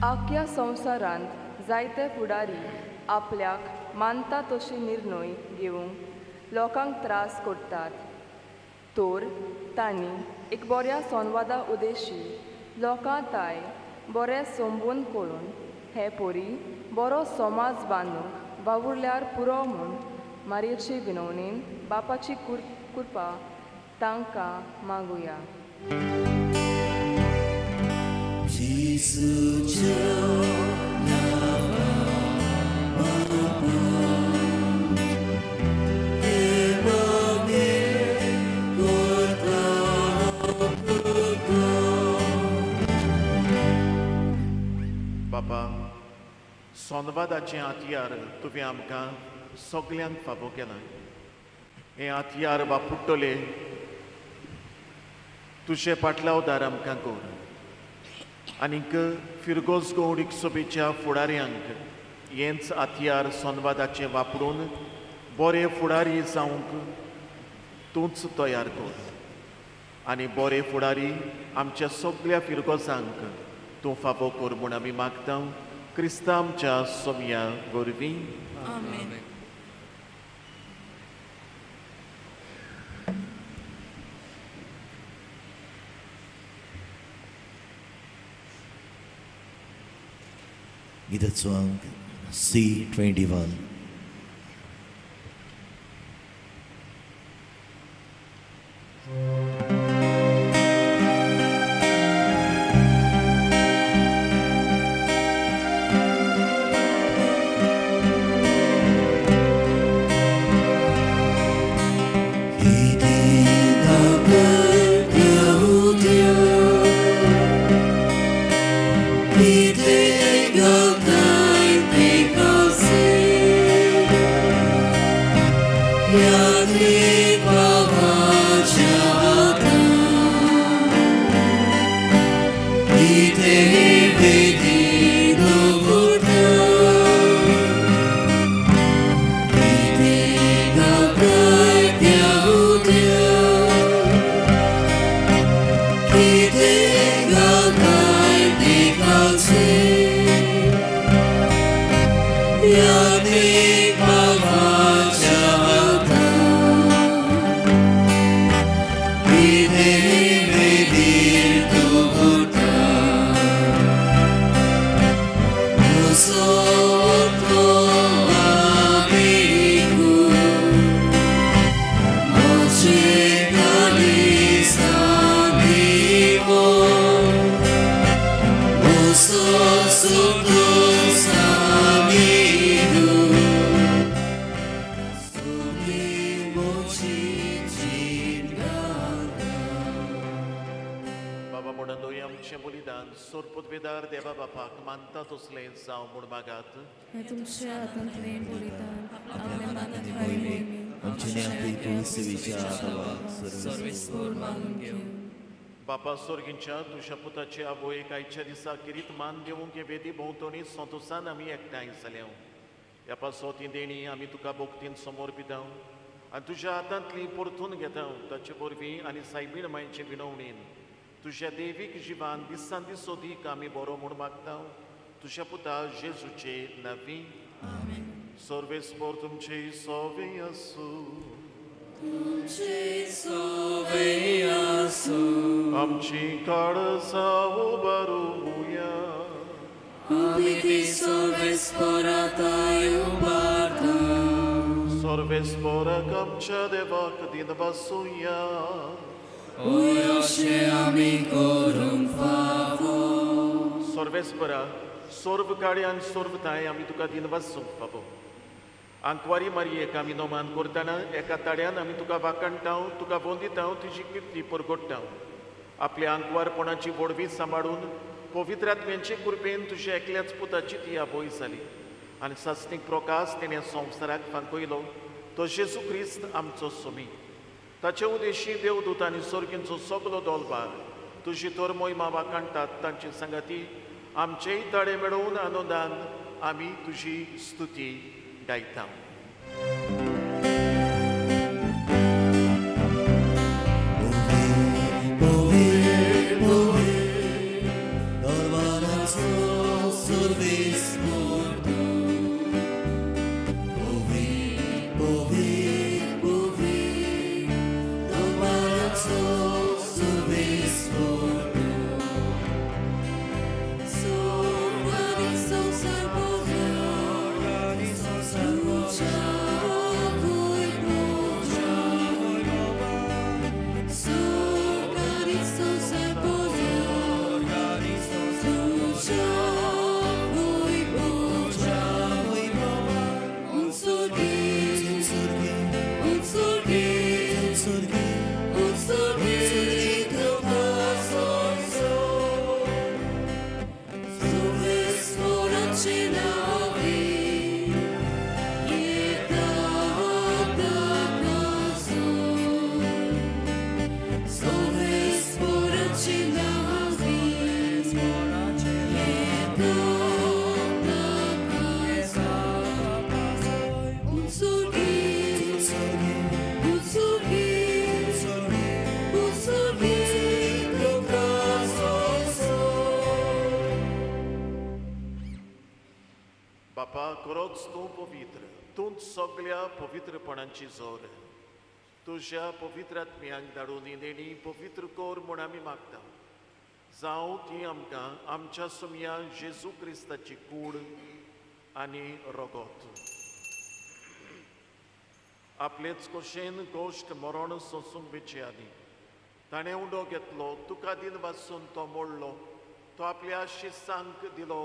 आख्या संवसारांत जायते फुडारी आपल्याक मानता तशे निर्णय घेवंक लोकांक त्रास करतात तर तांणी एक बऱ्या संवादा उद्देशी लोकां ताय बरें संबंद करून हे परी बरो समाज बांदूंक वावुरल्यार पुरो म्हूण मारयेचे विनवणेन बापाची कृपा तांकां मागुया। बाबा संवादाचें हत्यार तुवें आमकां सगल्यांक फावो केलां। हे हत्यार वापुट्टले तुजे पाटलावदार आमकां कर आनीक फिरगोज गौडीक सभेच्या फुडाऱ्यांक हेंच हत्यार संवादाचें वापरून बरे फुडारी जावंक तूंच तयार कर आनी बरे फुडारी आमच्या सगळ्या फिरगोजांक तूं फावो कर म्हूण आमी मागता क्रिस्ता आमच्या सोम्या वरवीं. आमेन. गीताचो अंक C21. बापा सोर्गींच्या तुज्या पुताचे आवयक आयच्या दिसा किरीत मान दिवंक हे वेदी भोंवतणी संतोसान आमी एकठांय जाल्या. ह्या पासत ही देणी आमी तुका भोक्तीन समोर पिता आनी तुज्या हातांतली परतून घेता. ताचे वरवीं आनी सायबीण मायचे विनवणीन तुज्या देवीक जिवान दिसान दीस सोदीक आमी बरो म्हूण मागता तुज्या पुता जेजूचे नवी. सर्वेस्पोर तुमचे सोवे आसूं. आमची काळजां उबारुया. सर्वेस्पोराक आमच्या देवाक दिनवासुया. सर्वेस्परा सर्व काळी आनी सर्व ताय आमी तुका दिनवासूंक फावो. आंकवारी मारयेक आमी नोमान करतना एका ताड्यान आमी तुका वाखाणटा, तुका वंदिता, तुजी किर्ती परगोडटा. आपल्या आंकवारपणाची व्हडवी सांबाळून पवित्र आत्म्यांचे कृपेन तुज्या एकल्याच पुताची ती आवय जाली आनी सासणीक प्रकाश तेणें संवसाराक फांकयलो तो जेजू क्रिस्त आमचो सोमी. ताचे उदेशी देवदूत आनी सर्गींचो सगलो दोलबार तुजी तर मोहिमा वाखाणटात. तांचे सांगाती आमचेय ताळे मेळोवन आनंदान आमी तुजी स्तुती गायता. तूंच सगळ्या पवित्रपणाची जोर. तुज्या पवित्र आत्म्याक धाडून ही देणी पवित्र कर म्हूण आमी मागता. जावं ती आमकां आमच्या सुमया जेजू क्रिस्ताची कूड आनी रगत. आपलेच कशेन गोश्ट मरण सोंसूंक वेचे आदीं ताणें उंडो घेतलो, तुका दिन वासून तो मोडलो, तो आपल्या शिसांक दिलो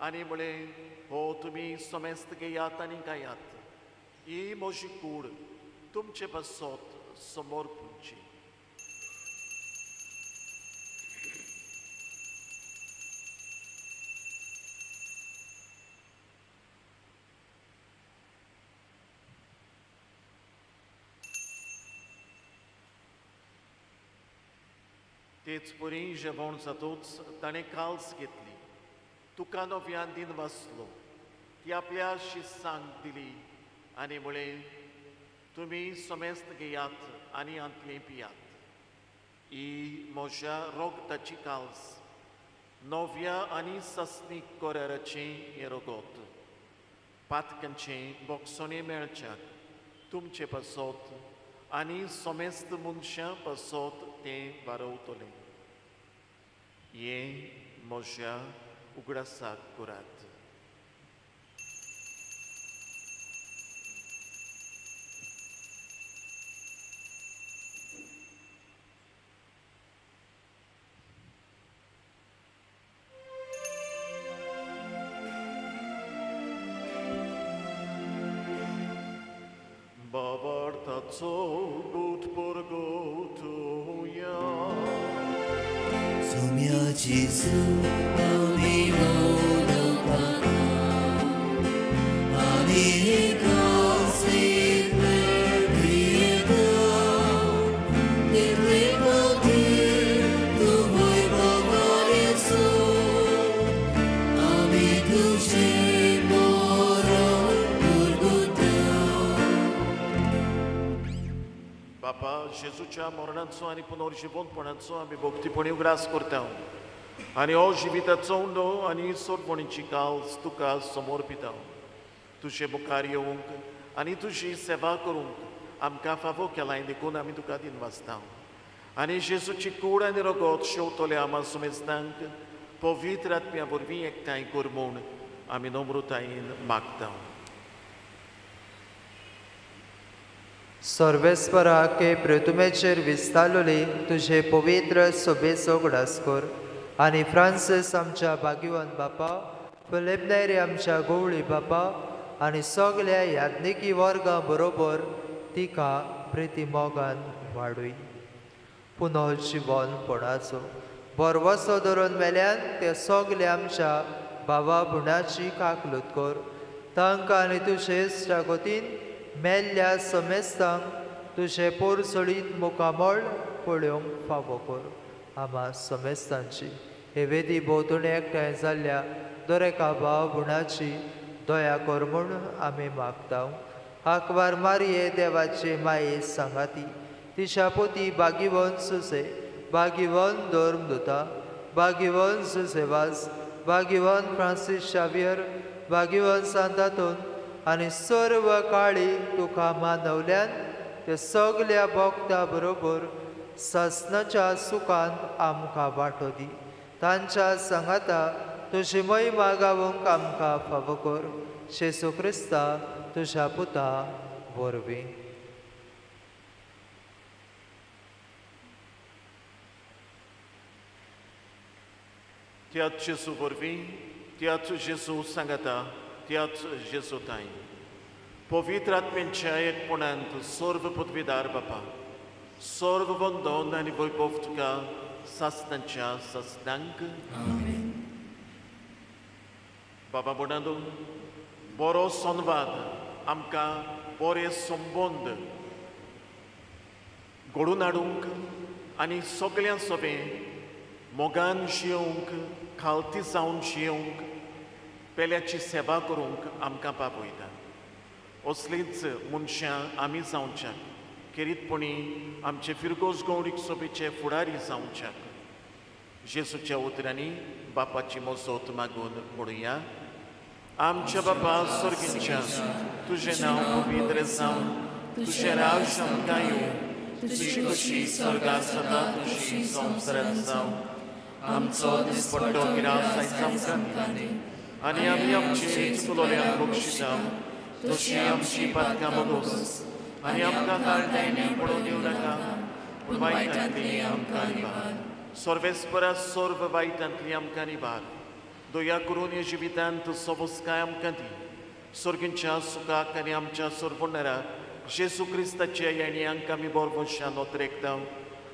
आनी म्हळें, हो तुमी समेस्त घेयात आनी खायात, ही म्हजी कूड तुमचे पासत समोर पुंची. तेच परी जेवण जातूच ताणें काल्स घेतली, तुका नव्यान दिन वाचलो, ती आपल्या शिस्सांक दिली आनी म्हळें, तुमी समेस्त घेयात आनी हांतली पियात, ही म्हज्या रोगताची काल्स, नव्या आनी सस्नीक कराराचें हें रगत, पातकांचें बोगसणें मेळच्याक तुमचे पासत आनी समेस्त मनशां पासत तें वारवतलें. हें म्हज्या उगडासाक करात. Babartaco gut porgotuya Sumya Jesu ami monopana ani kasi prieta nirvoti tu voi bavaresu ami dushi moro porgota. बापा, जेजूच्या मरणाचो आनी पुनर्जिवंतपणाचो आमी भक्तीपणी उगडास करता आनी हो जिविताचो उंडो आनी सोडपणीची काल्स तुका समर्पिता. तुजे मुखार येवंक आनी तुजी सेवा करूंक आमकां फावो केलाय देखून आमी तुका दिनवासता. आनी जेजूची कूड आनी रगत शेवतल्या आमा सुमेस्तांक पवित्र आत्म्या वरवीं एकठांय कर म्हूण आमी नम्रतायेन मागता. सर्वेस्परा के प्रतिमेचेर विस्तारलोली तुझे पवित्र सोबेचो उगडास कर आनी फ्रांसीस आमच्या भाग्यवान बापा, फिलीप नेरी आमच्या गोवळी बापा आनी सगल्या याज्ञिकी वर्गां बरोबर तिका प्रिती मोगान वाडूय. पुनर्जिवनपणाचो भरवसो धरून मेल्यान ते सगले आमच्या भावा भुणाची काकलूत कर. तांकां आनी तुजे इश्टागतीन मेल्ल्या समेस्तांक तुजें पोरसोळीत मुखामळ पळोवंक फावो कर. आमा समेस्तांची हे वेदी भोंवतणी एकठांय जाल्ल्या दर एका भाव भुणाची दया कर म्हूण आमी मागता. आंकवार मारये देवाचे माये सांगाती तिच्या पोती भागीवन सुसे, भागीवन धर्मदुता, भागीवन सुसेवास, भागीवन फ्रांसीस शावियर, भागीवन सांतातून आनी सर्व काळी तुका मानवल्यान ते सगल्या भक्ता बरोबर सासनाच्या सुखान आमकां वांटो दी. तांच्या सांगाता तुजी महिमा गावंक आमकां फावो कर. जेजू क्रिस्ता तुज्या पुता वरवीं. त्याच जेजू वरवीं, त्याच जेजू सांगाता, त्याच जेजू ताई पवित्र आत्म्यांच्या एकपणांत सर्व पदवीदार बापा, सर्व वंदन आनी वैभव तुका सासनाच्या सासनांक. बाबा म्हणून बरो संवाद आमकां बरे संबंद घडोवन हाडूंक आनी सगळ्यां सोबें मोगान जियोवंक, खालती जावन जियोवंक, पेल्याची सेवा करूंक आमकां पावयता. असलींच मनशां आमी जावच्याक खेरीतपणी आमचे फिरगोज गौडीक सोबेचे फुडारी जावच्याक जेजूच्या उतरांनी बापाची मजत मागून म्हणुया. आमच्या बापा स्वर्गींच्या तुजें नांव पवित्र जावं, तुजें राज्य आमकां येवं, तुजी खोशी स्वर्गांत जाता तशी संवसारांत जावं. आमचो दिसपट्टो गिरास आयज आमकां दी आनी आमी आमचे चुकलोल्यांक बक्षिता तशी आमची पातकां बगोस आनी आमकां काळटायनी पडून दिवं नाका, पूण वायटांतली आमकां निवार. सर्वेस्परा सर्व वायटांतली आमकां निवार. दया करून ह्या जिवितांत सोबसकाय आमकां दी. सर्गींच्या सुखाक आनी आमच्या सर्वोनराक जेजू क्रिस्ताच्या येण्यांक आमी बरवशान नोतरेकता.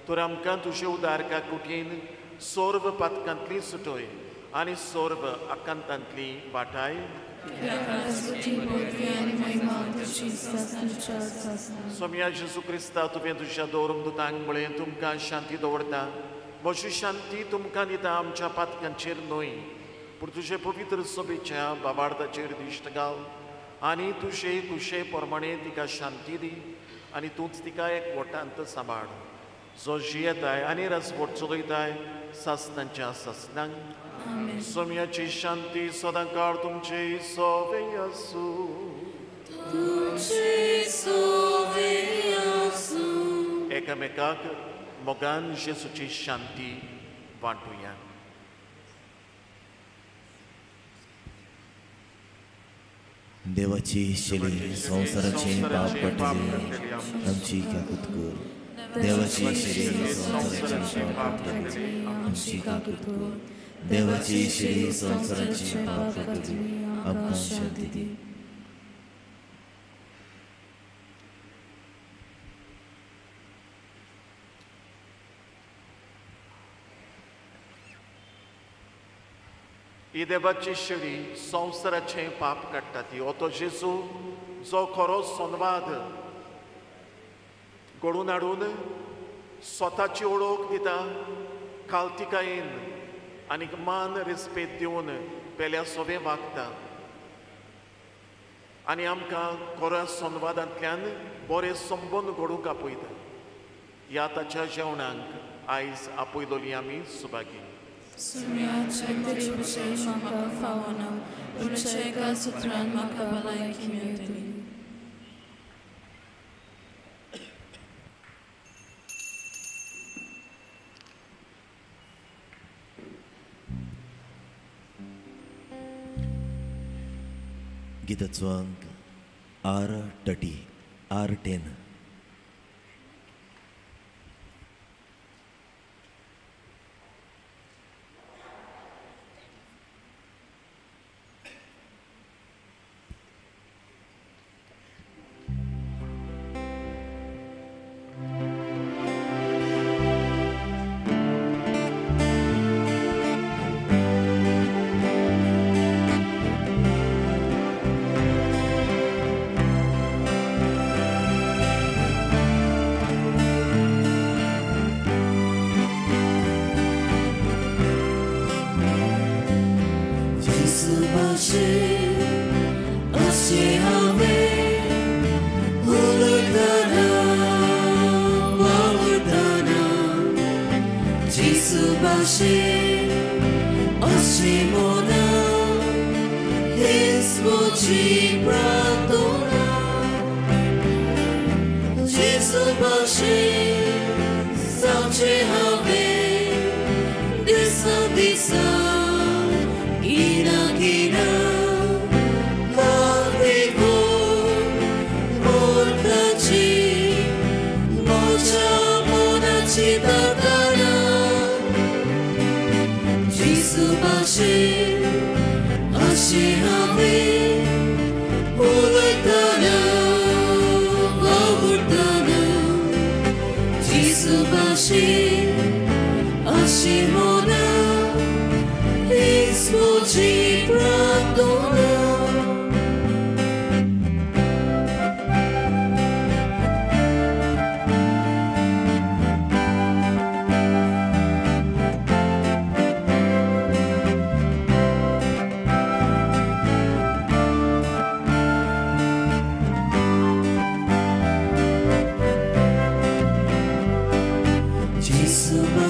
तर आमकां तुजे उदारका कुटीन सर्व पातकांतली सुटय आनी सर्व आकांतांतली वाटाय. सोम्या जेजू क्रिस्ता, तुवें तुज्या दवरूंक दुतांक म्हळें, तुमकां शांती दवरता, म्हजी शांती तुमकां दिता, आमच्या पातकांचेर न्हय पूण तुजे पवित्र सभेच्या बाबार्थाचेर दिश्ट घाल आनी तुजे कुशे प्रमाणे तिका शांती दी आनी तूंच तिका एक वटांत सांबाळ, जो जियेताय आनी रसवट चलयताय सासनांच्या सासनांक. सोम्याची शांती सदां काळ तुमचे सोवे आसूं. एकामेकाक मोगान जेजूची शांती वांटुया. देवाची शेली संवसाराचे पाप पडटले आमची काकूत कर. देवाची शेली संवसाराचे पाप पडटले आमची काकूत कर. देवाची शेली संवसाराचे पाप पडटले आमकां शांती दी. ही देवाची शेळी संवसाराचें पाप काडटा ती. हो तो जेजू जो खरो संवाद घडोवन हाडून स्वताची ओळख दिता, खालतिकायेन आनी मान रेस्पेद दिवन पेल्या सोबें वागता आनी आमकां खऱ्या संवादांतल्यान बरे संबंद घडोवंक आपयता. ह्या ताच्या जेवणाक आयज आपयलोली आमी सुभागी. गिताचो अंक R30 R10.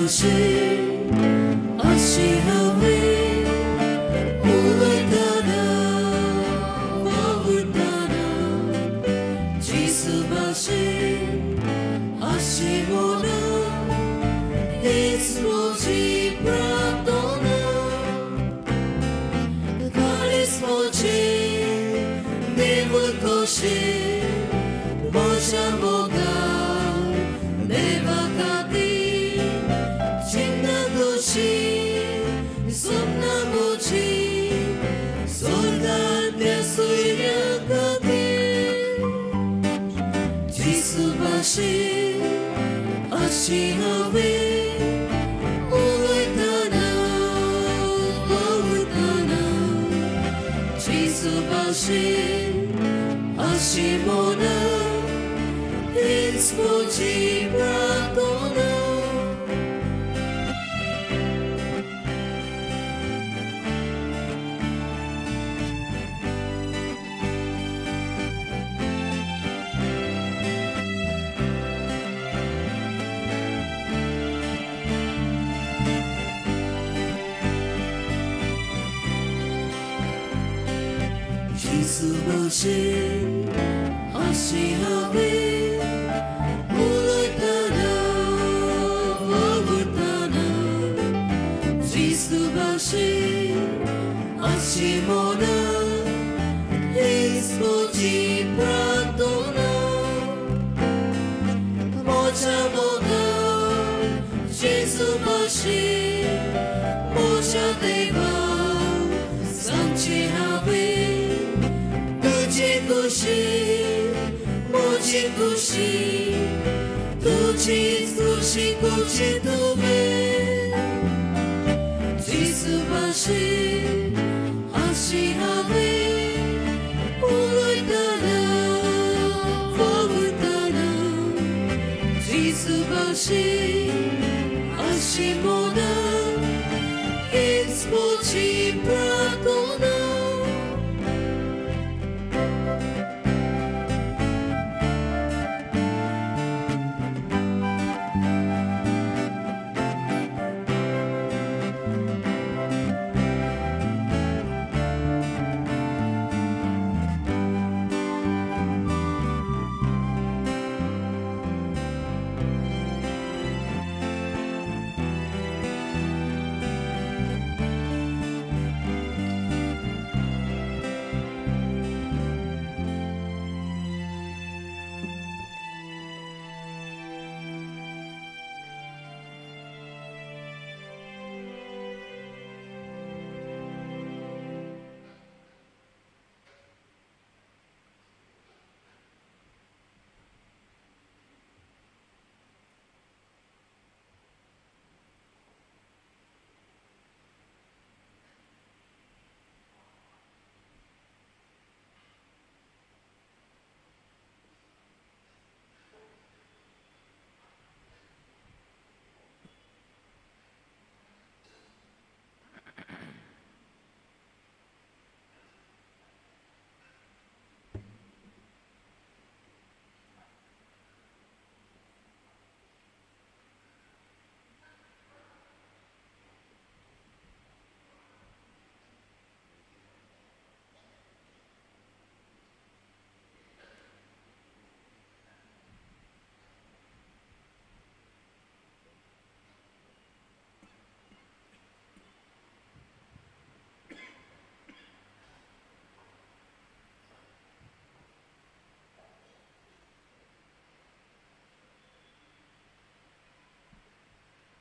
Ashe, Ashe, Ave, Uletana. आशी मोना हीच म्हजी प्रार्थना काळीज म्हजें देवूळ कशें म्हज्या मोगान देवा खातीर चिंता तुजी सपनां म्हजीं स्वर्गांतल्या सुर्या खातीर जेजू भाशेन अशी हांवें उलयतना वावुरतना जेजू भाशेन अशी मोना हीच म्हजी प्रार्थना. जेजू भाशेन अशी हांवें उलयतना वावुरतना जेजू भाशेन अशी मोना हीच म्हजी प्रार्थना म्हज्या मोगान जेजू भाशेन म्हज्या देवा सांगचें हांवें तुजी खुशी म्हजी खुशी तुजीच खुशी करची तुवें जेजू भाशेन अशी हांवें उलयतना वावुरतना जेजू भाशेन अशी मोना हीच म्हजी प्रार्थना.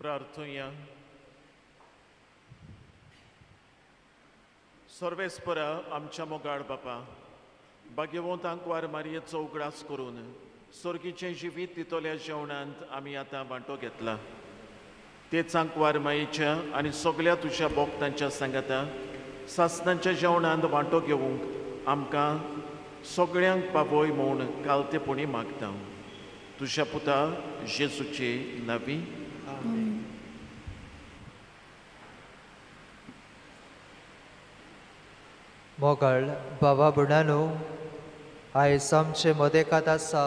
प्रार्थुया. सर्वेस्परा आमच्या मोगाळ बापा, भाग्यवंत आंकवार मारयेचो उगडास करून सर्गीचें जिवीत दितल्या जेवणांत आमी आतां वांटो घेतला. तेच आंकवार मायेच्या आनी सगल्या तुज्या भक्तांच्या सांगाता सासणाच्या जेवणांत वांटो घेवंक आमकां सगळ्यांक पावय म्हूण कालतेपणी मागता. तुज्या पुता जेजूचे नांवी. मोगाळ बाबा भयणांनो, आयज आमचे मदेकात आसा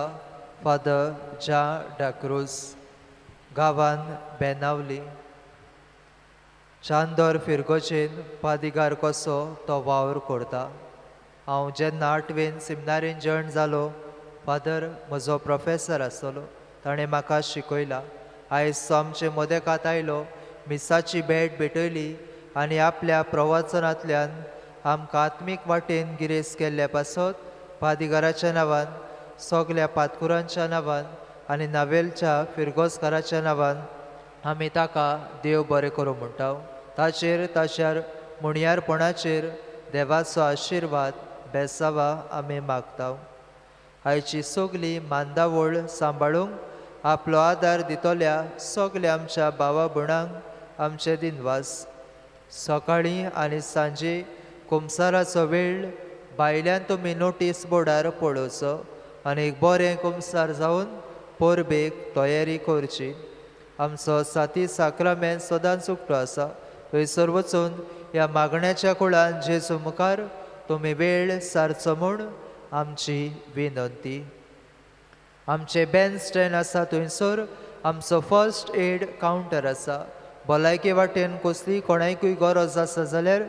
फादर जां डाक्रूज, गांवान बेनावली, चांदोर फिरगोचेन पादिगार कसो तो वावर करता. हांव जेन्ना आठवेन सिमनारीन जॉयन जालो, फादर म्हजो प्रोफेसर आसलो. ताणें म्हाका शिकयला. आयज तो आमचे मदेकात आयलो, मिसाची भेट भेटयली आनी आपल्या प्रवचनांतल्यान आमकां आत्मीक वाटेन गिरेस्त केल्ल्या पासत पादिगाराच्या नांवान, सगल्या पातकुरांच्या नांवान आनी नावेलच्या फिरगोजकाराच्या नांवान आमी ताका देव बरें करूं म्हणटा. ताचेर ताच्या मुणयारपणाचेर देवाचो आशिर्वाद बेसावा आमी मागता. आयची सगली मांदावळ सांबाळूंक आपलो आदार दितल्या सगल्या आमच्या भावा भयणांक आमचे दिनवास. सकाळीं आनी सांजे कुमसाराचो वेळ भायल्यान तुमी नोटीस बोर्डार पळोवचो आनी एक बरें कुमसार जावन परबेक तयारी करची. आमचो साती साक्रामेंत सदांच उक्तो आसा, थंयसर वचून ह्या मागण्याच्या कुळान जेजू मुखार तुमी वेळ सारचो म्हूण आमची विनंती. आमचें बँड स्टँड आसा थंयसर आमचो फर्स्ट एड कावंटर आसा. भलायके वाटेन कसली कोणाकूय गरज आसा जाल्यार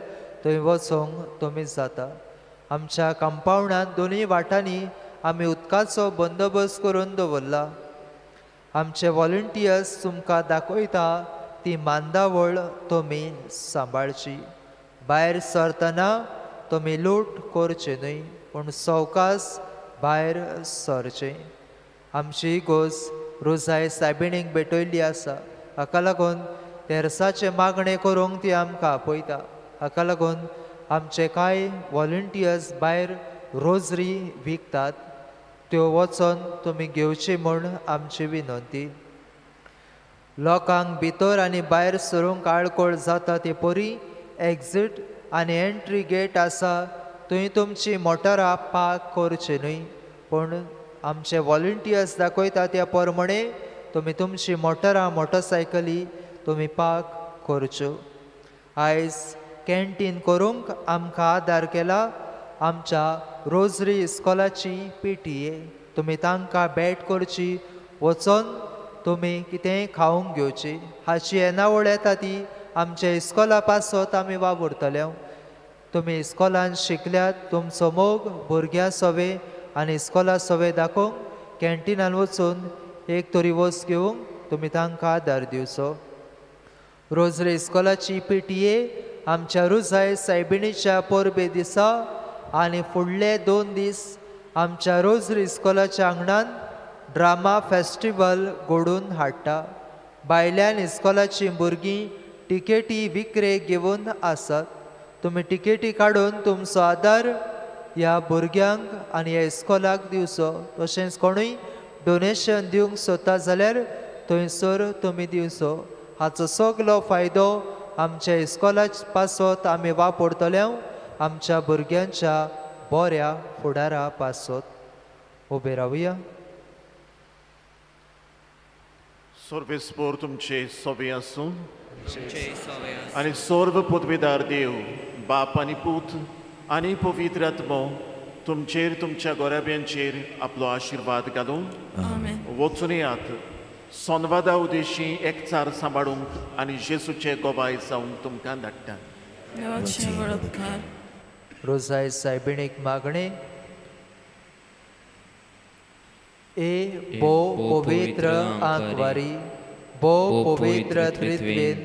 थंय वचूंक तुमी जाता. आमच्या कंपावंडांत दोनूय वाटांनी आमी उदकाचो बंदोबस्त करून दवरला. आमचे वॉलंटियर्स तुमकां दाखयता ती मांदावळ तुमी सांबाळची. भायर सरतना तुमी लूट करचे न्हय, पूण सवकास भायर सरचें. आमची इगोर्ज रोजाय सायबिणीक भेटयल्ली आसा, हाका लागून तेर्साचें मागणें करूंक ती आमकां आपयता. हाका लागून आमचे कांय वॉलंटियर्स भायर रोजरी विकतात, त्यो वचोन तुमी घेवची म्हूण आमची विनंती. लोकांक भितर आनी भायर सरूंक आडखळ जाता ते परी एक्झीट आनी एंट्री गेट आसा, थंय तुमची मोटरां पार्क करची न्हय, पूण आमचे वॉलंटियर्स दाखयता त्या प्रमाणे तुमी तुमची मोटरां मोटरसायकली तुमी पार्क करच्यो. आयज कॅन्टीन करूंक आमकां आदार केला आमच्या रोजरी इस्कॉलाची PTA. तुमी तांकां भेट करची, वचोन तुमी कितेंय खावंक घेवची. हाची येणावळ येता ती आमच्या इस्कॉला पासत आमी वावुरतले. तुमी इस्कॉलान शिकल्यात, तुमचो मोग भुरग्यां सवे आनी इस्कॉला सवे दाखोवंक कॅन्टिनान वचून एक तरी वस्त घेवंक तुमी तांकां आदार दिवचो. रोजरी इस्कॉलाची PTA आमच्या रोजाय सायबिणीच्या परबे दिसा आनी फुडले 2 दीस आमच्या रोजरी इस्कॉलाच्या आंगणान ड्रामा फेस्टिवल घडोवन हाडटा. भायल्यान इस्कॉलाचीं भुरगीं टिकेटी विक्रे घेवन आसात. तुमी टिकेटी काडून तुमचो आदार ह्या भुरग्यांक आनी ह्या इस्कॉलाक दिवचो. तशेंच कोणूय डोनेशन दिवंक सोदता जाल्यार थंयसर तुमी दिवचो. हाचो सगलो फायदो आमच्या इस्कॉला पासत आमी वापरतले, आमच्या भुरग्यांच्या बऱ्या फुडारा पासत. उबे रावया. सर्वेस्पोर तुमचे सोबे आसूं आनी सर्व पदवीदार देव बाप आनी पूत आनी पवित्र आत्मो तुमचेर तुमच्या गोराब्यांचेर आपलो आशिर्वाद घालून वचून येयात. संवादा उद्देशी एकचार सांबाळूंक आनी जेसूचे गोवाय जावंक तुमकां धाडटा. रोजाय सायबिणीक मागणें. ए बो पवित्र आंकवारी, बो पवित्र त्रित्वेन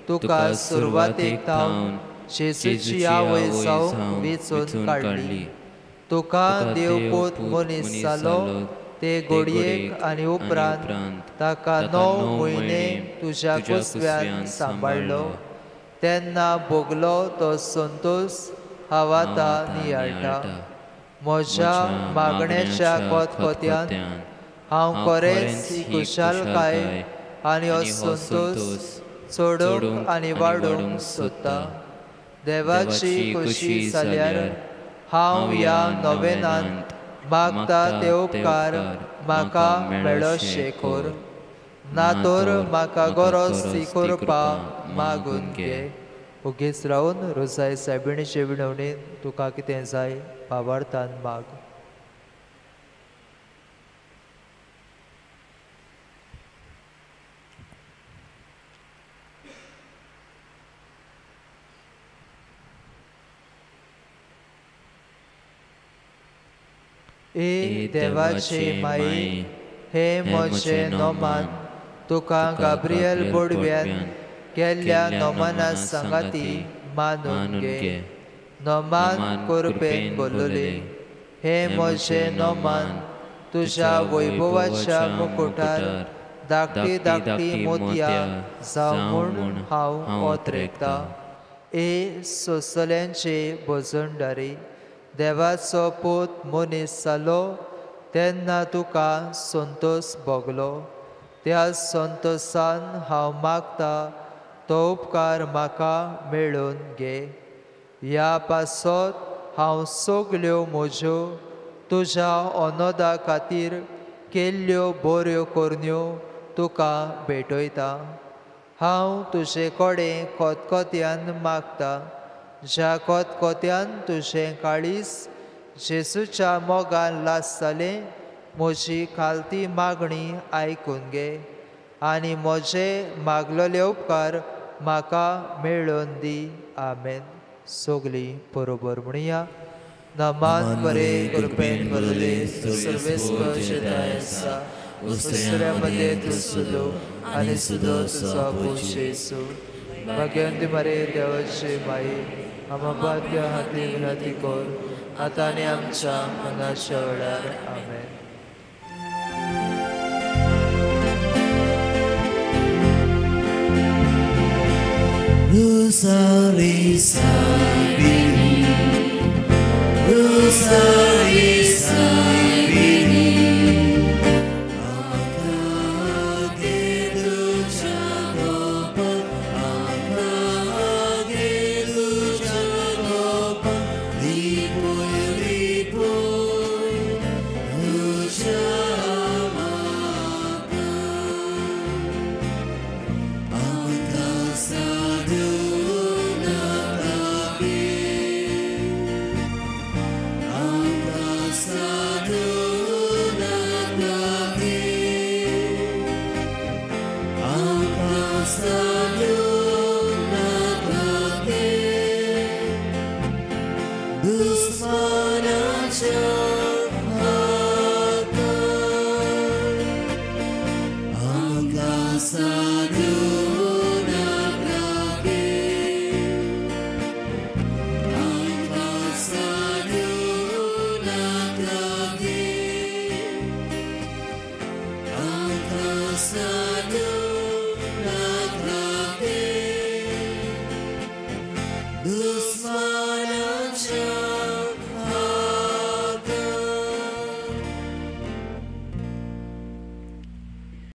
तुका सुरवातेक थावन जेसूची आवय जावंक वेंचून काडली. तुका देवपूत मनीस जालो ते घडयेक आनी उपरांत ताका 9 म्हयने तुज्या कुसव्यान सांबाळ्ळो. तेन्ना भोगलो तो संतोश हांव आतां नियाळटा. म्हज्या मागण्याच्या खतखत्यान हांव खरेंच ही खुशालकाय आनी हो संतोश चडोवंक आनी वाडोवंक सोदता. देवाची खोशी जाल्यार हांव ह्या नोवेनांत मागता ते उपकार म्हाका मेळोशे कर, ना तर म्हाका गरज ती करपा मागून घे. ओगीच रावन रोजाय सायबिणीचे विनवणेन तुका कितें जाय भावार्थान माग. ए देवाचे माये, हे म्हजें नोमान तुका गाब्रियल बोडव्यान केल्ल्या नोमाना सांगाती मानून घे। नोमान कृपेन बोलले, हे म्हजें नोमान तुज्या वैभवाच्या मुकुटार धाकटी धाकटी मोतयां जावं म्हूण हांव ओतरेकतां। ए सोंसल्यांचे भजणदारी, देवाचो पूत मनीस जालो तेन्ना तुका संतोस भोगलो, त्या संतोसान हांव मागता तो उपकार म्हाका मेळोवन घे। ह्या पासत हांव सगल्यो म्हज्यो तुज्या अनोदा खातीर केल्ल्यो बऱ्यो करण्यो तुका भेटयता। हांव तुजे कडेन खतखत्यान मागता, ज्या खतखत्यान तुजें काळीज जेजूच्या मोगान लासतलें, म्हजी खालती मागणी आयकून घे आनी म्हजे मागलेले उपकार म्हाका मेळोवन दी। आमेन। सगळीं बरोबर म्हणया, नमान बरे कृपेन भरले सर्वेस्पर आसा, दुसऱ्या मदें तूं सुदो आनी सुदो तुजो पूत जेजू। भाग्यवंती मरे देवाची माई, आमकां पापयां खातीर विनंती कर आतां आनी आमच्या मनाच्या वेळार। आमेन। Rosary Sabini, Rosary Sabini, Sadhu.